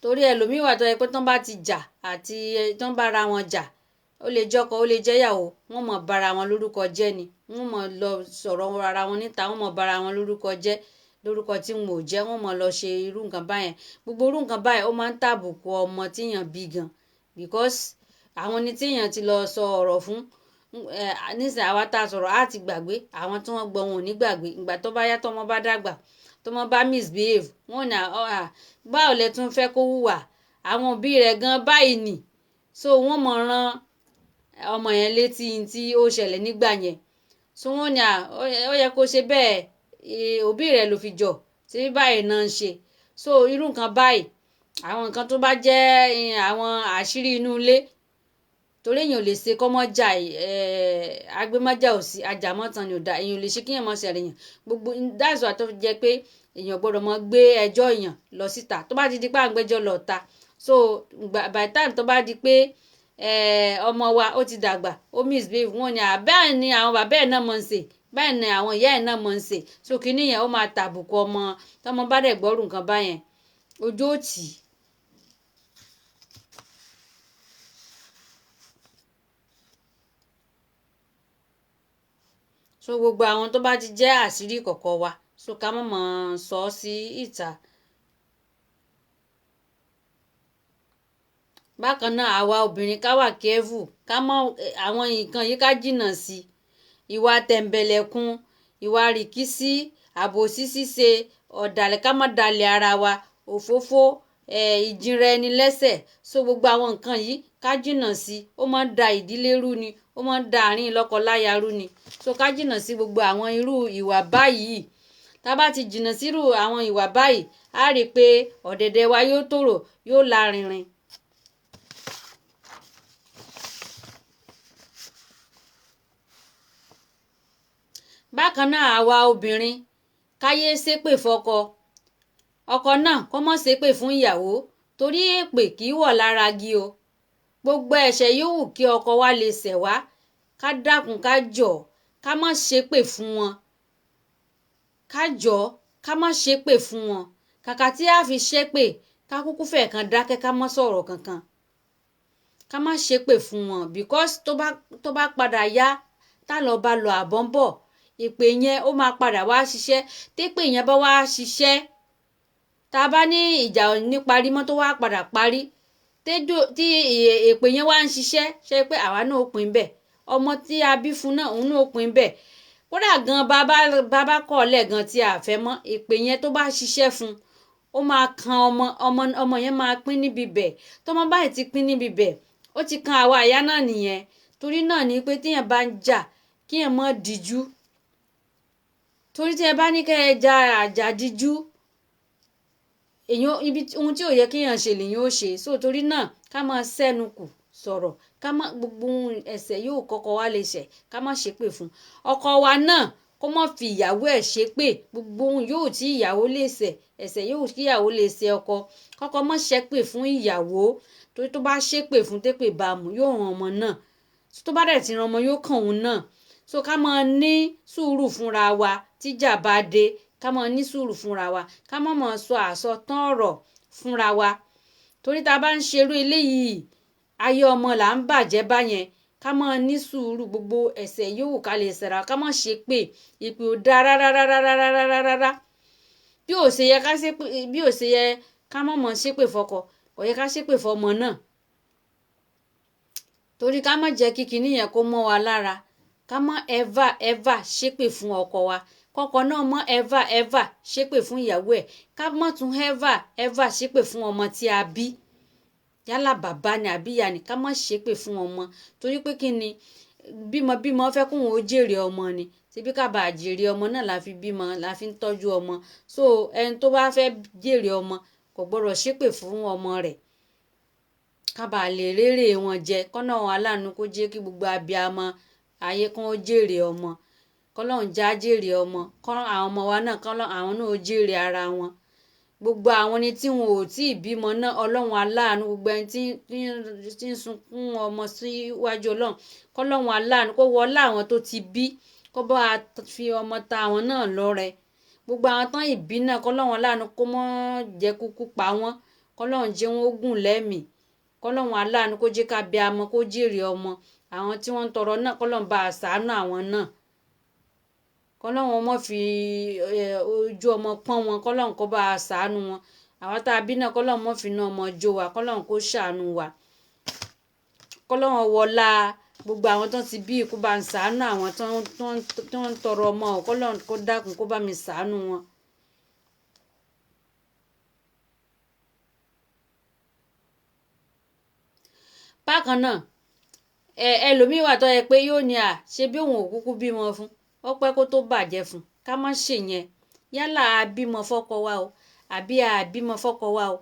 torí ẹlòmíì wà tó yẹ pé tán bá ti jà àti tán bá ra wọn jà, ó lè jọkọ, ó lè jẹ́yàwó, wọ́n mọ̀ bara wọn lórúkọ jẹ́ ni. Wọ́n mọ̀ lọ sọ̀rọ̀ ara wọn níta, wọ́n mọ̀ bara wọn lórúkọ jẹ́, lórúkọ tí wọn ò jẹ́, wọ́n mọ̀ lọ ṣe irú nǹkan báyẹn. Gbogbo irú nǹkan báyẹn ó máa ń tàbùkù ọmọ tíyàn bí gan, because àwọn ni tíyàn ti lọ sọ ọ̀rọ̀ fún nísìnyí, àwa tá a sọ̀rọ̀ á ti gbàgbé, àwọn tí wọ́n gbọ́ wọn ò ní gbàgbé. Ìgbà tó bá yá, tọ́mọ bá dàgbà, tọ́mọ bá misbehave, wọ́n ní báwo lẹ tún fẹ́ kó hùwà, àwọn òbí rẹ̀ gan báyìí nì. So wọ́n mọ̀ rán ọmọ yẹn létí tí ó ṣẹlẹ̀ nígbà yẹn. So wọ́n ní ó yẹ kó ṣe bẹ́ẹ̀, òbí rẹ̀ ló fi jọ ṣé báyìí náà ń ṣe. So irú nǹkan báyìí, àwọn nǹkan tó bá jẹ́ àwọn àṣírí inú ilé, torí èèyàn ò lè ṣe kọ́mọ́jà, agbémọ́jà ò sí, ajàmọ́tàn ni ò da, èèyàn ò lè ṣe kíyàn mọ́ ṣẹlẹ̀ èèyàn gbogbo. That's why tó fi jẹ́ pé èèyàn gbọ́dọ̀ mọ́ gbé ẹjọ́ èèyàn lọ síta. Tó bá ti di pé à ń gbẹ́jọ́ lọ ta, so by time tó bá di pé ọmọ wa ó ti dàgbà, ó misbehave, wọn ni bẹ́ẹ̀ ni àwọn bàbá ẹ̀ náà mọ̀ ń ṣe, bẹ́ẹ̀ ni àwọn ìyá ẹ̀ náà mọ̀ ń ṣe. So kinní yẹn ó máa tàbùkù ọmọ. Tọmọ bá dẹ̀ gbọ́rù nǹkan báyẹn, ojú ò tì í. So gbogbo àwọn tó bá ti jẹ́ àṣírí ìkọ̀kọ̀ wa, so ká má mọ̀ sọ ọ́ sí ìta. Bákan náà, àwa obìnrin ká wà careful, ká mọ̀ àwọn nǹkan yìí, ká jìnnà sí ìwà tẹ̀m̀bẹ̀lẹ̀kun, ìwà rìkíṣí, àbòsí ṣíṣe, ọ̀dàlẹ̀, ká má dalẹ̀ ara wa, òfófó, ìjìnra ẹni lẹ́sẹ̀. So gbogbo àwọn nǹkan yìí ká jìnnà sí, ó máa ń da ìdílé rú ni, ó máa ń da àárín lọ́kọláya rú ni. So ká jìnnà sí gbogbo àwọn irú ìwà báyìí. Tá a bá ti jìnnà sírú àwọn ìwà báyìí, á rí i pé ọ̀dẹ̀dẹ̀ wa yóò tòrò, yóò lárinrin. Bákan náà, àwa obìnrin káyé ṣépè fọ́kọ, ọkọ náà kó mọ́ ṣépè fún ìyàwó, torí èpè kì í wọ̀ lára gi o. Gbogbo ẹ̀ṣẹ̀ yòówù kí ọkọ wa lè ṣẹ̀ wá, ká dákun, ká jọ̀, ká má ṣépè fún wọn, ká jọ̀, ká má ṣépè fún wọn. Kàkà tí a fi ṣépè, ká kúkú fẹ̀ kan dákẹ́, ká má sọ̀rọ̀ kankan, ká má ṣépè fún wọn, because tó bá padà yá, tá lọ bá lọ àbọ̀ ń bọ̀, ìpè yẹn ó máa padà wá ṣiṣẹ́. Tépè yẹn bá wá ṣiṣẹ́, tá a bá ní ìjà ò ní parí mọ́, tó wá padà parí, tí èpè yẹn wá ń ṣiṣẹ́, ṣe pé àwa náà ó pín bẹ́ẹ̀, ọmọ tí a bí fún náà, òun náà ó pín bẹ́ẹ̀. Kódà gan bàbá bàbá kọ̀ ọ́ lẹ̀ gan tí a fẹ́ mọ́, èpè yẹn tó bá ṣiṣẹ́ fún, ó máa kan ọmọ, ọmọ yẹn máa pín níbi bẹ̀. Tọmọ báyìí ti pín níbi bẹ̀, ó ti kan àwa ìyá náà nìyẹn. Torí náà ni pé téèyàn bá ń jà, kíyàn má díjú, torí tí ẹ bá ní kẹ́ ẹ ja àjà díjú, èèyàn ibi ohun tí ò yẹ kéèyàn ṣe lèyàn ó ṣe. So torí náà, ká máa sẹ́nu kù sọ̀rọ̀, ká má gbogbo ohun ẹ̀ṣẹ̀ yóò kọ́kọ́ wá lè ṣẹ̀, ká má ṣépè fún ọkọ wa náà, kó má fi ìyàwó ẹ̀ ṣépè. Gbogbo ohun yóò tí ìyàwó lè ṣẹ̀, ẹ̀ṣẹ̀ yóò kí ìyàwó lè ṣe ọkọ, kọ́kọ́ má ṣépè fún ìyàwó, torí tó bá ṣépè fún, tépè bá mu, yóò ràn ọmọ náà. Tó bá dẹ̀ ti ràn ọmọ, yóò kàn òun náà. So ká máa ní sùúrù fúnra wa tíjà bá dé, ká máa ní sùúrù fúnra wa, ká má máa sọ àsọtán ọ̀rọ̀ fúnra wa, torí tá a bá ń ṣerú eléyìí, ayé ọmọ là ń bàjẹ́ báyẹn. Ká máa ní sùúrù, gbogbo ẹ̀ṣẹ̀ yòówù ká lè ṣẹ̀ra, ká má ṣe pé ìpè ò dáa rárá rárá rárá rárá rárá. Bí ò ṣe yẹ ká ṣépè, bí ò ṣe yẹ ká má mọ̀ ṣépè fọ́kọ, kò yẹ ká ṣépè fọ́mọ náà, torí ká má jẹ́ kí kinní yẹn kó mọ́ wa lára. Ká má ever ever ṣépè fún ọkọ wa, kọ́kọ náà má ever ever ṣépè fún ìyàwó ẹ̀, ká má tún ever ever ṣépè fún ọmọ tí a bí, yálà bàbá ni àbí ìyá ni, ká má ṣépè fún ọmọ, torí pé kí ni, bímọ bímọ fẹ́ kóun ó jèrè ọmọ ni. Ṣebí ká bàa jèrè ọmọ náà la fi bímọ, la fi ń tọ́jú ọmọ. So ẹni tó bá fẹ́ jèrè ọmọ kò gbọ́dọ̀ ṣépè fún ọmọ rẹ̀, ká bàa lè rérè wọn jẹ. Kọ́nà aláàánú kó jẹ́ kí gbogbo abiyamọ ayé kán ó jèrè ọmọ, kọ́lọ́run já jèrè ọmọ, kọ́ àwọn ọmọ wa náà kọ́lọ́run àwọn náà ó jèrè ara wọn. Gbogbo àwọn ẹni tí wọn ò tí ì bímọ náà, Ọlọ́run aláàánú, gbogbo ẹni tí ń sunkún ọmọ síwájú Ọlọ́run, kọ́lọ́run aláàánú kó wọlé àwọn tó ti bí, kó bá a fi ọmọ ta àwọn náà lọ́rẹ. Gbogbo àwọn tán ìbí náà, kọ́lọ́run aláàánú kó mọ́ jẹ́ kúkú pa wọ́n, kọ́lọ́run jẹ́ wọn ó gùn lẹ́mìí, kọ́lọ́run aláàánú kó jẹ́ ká bí amọ kó jèrè ọmọ. Àwọn tí wọ́n ń tọrọ náà, kọ́lọ́run bá a ṣàánú àwọn náà, kọ́lọ́run mọ́ fi ojú ọmọ pọ́n wọn, kọ́lọ́run kó bá a ṣàánú wọn. Àwọn tá a bí náà, kọ́lọ́run mọ́ fi iná ọmọ jó wa, kọ́lọ́run kó ṣàánú wa, kọ́lọ́run wọlá gbogbo àwọn tó ti bí kó bá ń ṣàánú àwọn tó ń tọrọ ọmọ o, kọ́lọ́run kó dákun kó bá mi ṣàánú wọn. Bákan náà, ẹlòmíì wà tó yẹ pé yóò ní à ṣe bí òun ò kúkú bímọ fún, ó pẹ́ kó tó bàjẹ́ fún. Ká má ṣe yẹn. Yálà a bímọ fọ́kọ wa o àbí a bímọ fọ́kọ wa o,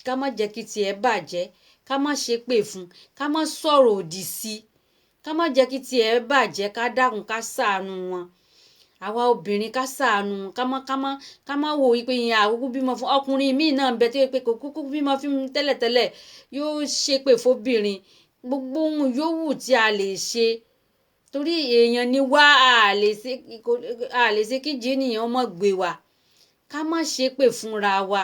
ká má jẹ́ kí tiẹ̀ bàjẹ́, ká má ṣe pè fún, ká má sọ̀rọ̀ òdì sí i, ká má jẹ́ kí tiẹ̀ bàjẹ́, ká dákun ká ṣàánú wọn. Àwa obìnrin ká ṣàánú wọn, ká má wò wípé ìyẹn àkókò bímọ fún ọkùnrin míì náà ń bẹ tó yẹ pé kò kúkú bímọ fún tẹ́lẹ̀tẹ́lẹ̀, yóò ṣépè fóbìnrin. Gbogbo ohun yòówù tí a lè ṣe, torí èèyàn ni wá, a lè ṣe kí jìnnìyàn mọ̀ gbé wa. Ká má ṣépè fúnra wa,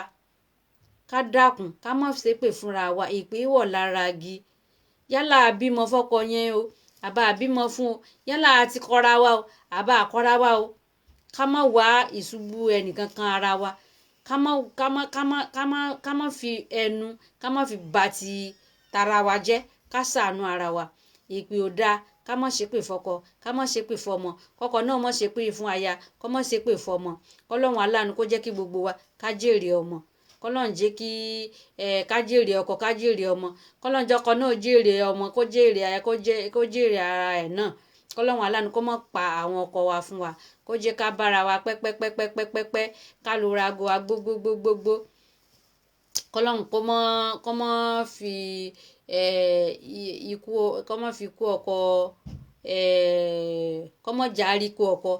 ká dákun ká má ṣépè fúnra wa. Ìpè wọ̀ lára igi. Yálà a bímọ fọ́kọ yẹn o àbá a bímọ fún o, yálà a ti kọra wa o àbá a kọra wa o, ká má wá ìṣubú ẹnìkankan ara wa, ká má fi ẹnu, ká má fi bà ti tara wa jẹ́, ká ṣàánú ara wa. Ìpè ò dáa, ká má ṣépè fọ́kọ, ká má ṣépè fọ́mọ, kọ́kọ náà má ṣépè fún aya, kó má ṣépè fọ́mọ. Kọ́lọ́run aláàánú kó jẹ́ kí gbogbo wa ká jèrè ọmọ, kọ́lọ́run jẹ́ kí ká jèrè ọkọ, ká jèrè ọmọ, kọ́lọ́run jẹ́ ọkọ náà jèrè ọmọ, kó jèrè aya, kó jèrè ara ẹ̀ náà. Kọ́lọ́run aláàánú kó má pa àwọn ọkọ wa fún wa, kó jẹ́ ká bára wa pẹ́pẹ́pẹ́pẹ́pẹ́pẹ́, ká lo rago wa gbogbogbogbogbò. Kọ́lọ́run kó má fi ikú, kó má fi ikú ọkọ, kó má jà rí ikú ọkọ,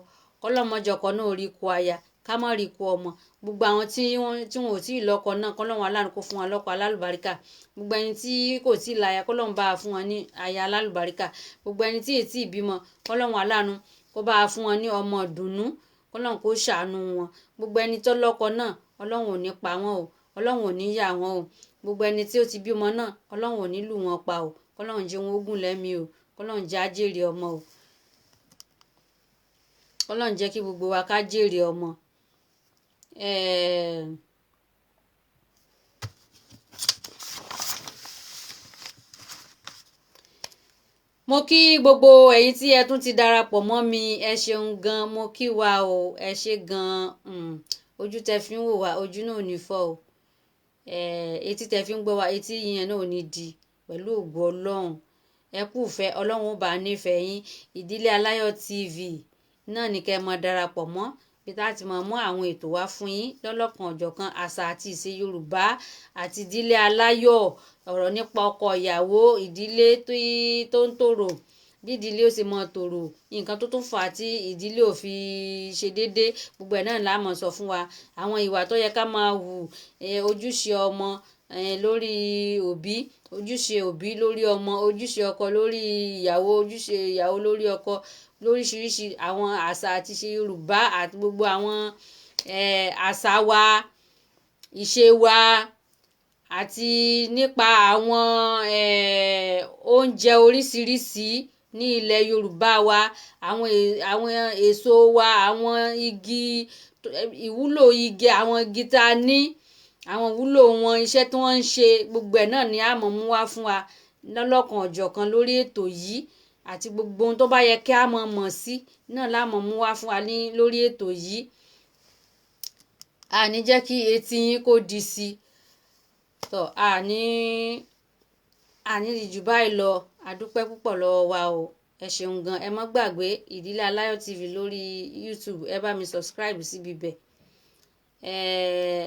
kọ́lọ́run má jẹ́ ọkọ náà rí ikú aya, ká má rí ikú ọmọ. Gbogbo àwọn tí wọn ò tí ì lọ́kọ náà, kọ́lọ́run aláàánú kó fún wọn lọ́kọ alálùbáríkà. Gbogbo ẹni tí kò tí ì láya, kọ́lọ́run bá a fún wọn ní aya alálùbáríkà. Gbogbo ẹni tí ì tí ì bímọ, kọ́lọ́run aláàánú kó bá a fún wọn ní ọmọ ìdùnnú, kọ́lọ́run kó ṣàánú wọn. Gbogbo ẹni tó lọ́kọ náà, Ọlọ́run ò ní pa wọ́n o, Ọlọ́run ò ní yà wọ́n o. Gbogbo ẹni tí ó ti bímọ náà, Ọlọ́run ò ní lù wọ́n pa o, kọ́lọ́run jẹ́ wọn ogún lẹ́mìí o, kọ́lọ́run jẹ́ á jèrè ọmọ o, kọ́lọ́run jẹ́ kí gbogbo wa ká jèrè ọmọ. Mo kí gbogbo ẹ̀yin tí ẹ tún ti darapọ̀ mọ́ mi, ẹ ṣeun gan, mo kí wa o, ẹ ṣé gan. Ojú tẹ fi ń wò wá, ojú náà ò ní fọ́ o, etí tẹ fi ń gbọ́ wá, etí yẹn náà ò ní di, pẹ̀lú ògo Ọlọ́run. Ẹ kú ìfẹ́, Ọlọ́run ó bá nífẹ̀ẹ́ yín. Ìdílé Aláyọ̀ TV náà ní kẹ́ ẹ máa darapọ̀ mọ́, bí tá a ti máa mú àwọn ètò wá fún yín lọ́lọ́kan ọ̀jọ̀kan, àṣà àti ìṣe Yorùbá àti ìdílé aláyọ̀, ọ̀rọ̀ nípa ọkọ ìyàwó, ìdílé tó ń tòrò, bí ìdílé ó ṣe máa tòrò, nǹkan tó tún fà á tí ìdílé ò fi ṣe déédé, gbogbo ẹ̀ náà la máa sọ fún wa. Àwọn ìwà tó yẹ ká máa hù, ojúṣe ọmọ lórí òbí, ojúṣe òbí lórí ọmọ, ojúṣe ọkọ lórí ìyàwó, ojúṣe ìyàwó lórí ọkọ, lóríṣiríṣi àwọn àṣà àti ìṣe Yorùbá àti gbogbo àwọn àṣà wa, ìṣe wa, àti nípa àwọn oúnjẹ oríṣiríṣi ní ilẹ̀ Yorùbá wa, àwọn èso wa, àwọn igi, ìwúlò igi, àwọn igi tá a ní, àwọn ìwúlò wọn, iṣẹ́ tí wọ́n ń ṣe, gbogbo ẹ̀ náà ni a mọ̀ mú wá fún wa lọ́lọ́kan ọ̀jọ̀kan lórí ètò yìí, àti gbogbo ohun tó bá yẹ kí a mọ̀ mọ̀ sí náà la mọ̀ mú wá fún wa ní lórí ètò yìí. A ní jẹ́ kí etí yín kó di sí i. Tọ́ a ní jù báyìí lọ. A dúpẹ́ púpọ̀ lọ́wọ́ wa o, ẹ ṣeun gan. Ẹ má gbàgbé Ìdílé Aláyọ̀ TV lórí YouTube, ẹ bá mi subscribe síbi bẹ̀,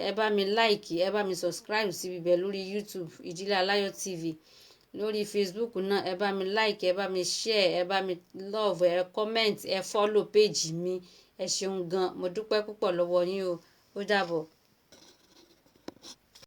ẹ bá mi like, ẹ bá mi subscribe síbi bẹ̀ lórí YouTube Ìdílé Aláyọ̀ TV. Lórí Facebook náà, ẹ bá mi like, ẹ bá mi share, ẹ bá mi love, ẹ comment, ẹ follow page mi. Ẹ ṣeun gan, mo dúpẹ́ púpọ̀ lọ́wọ́ yín o. Ó dàbọ̀.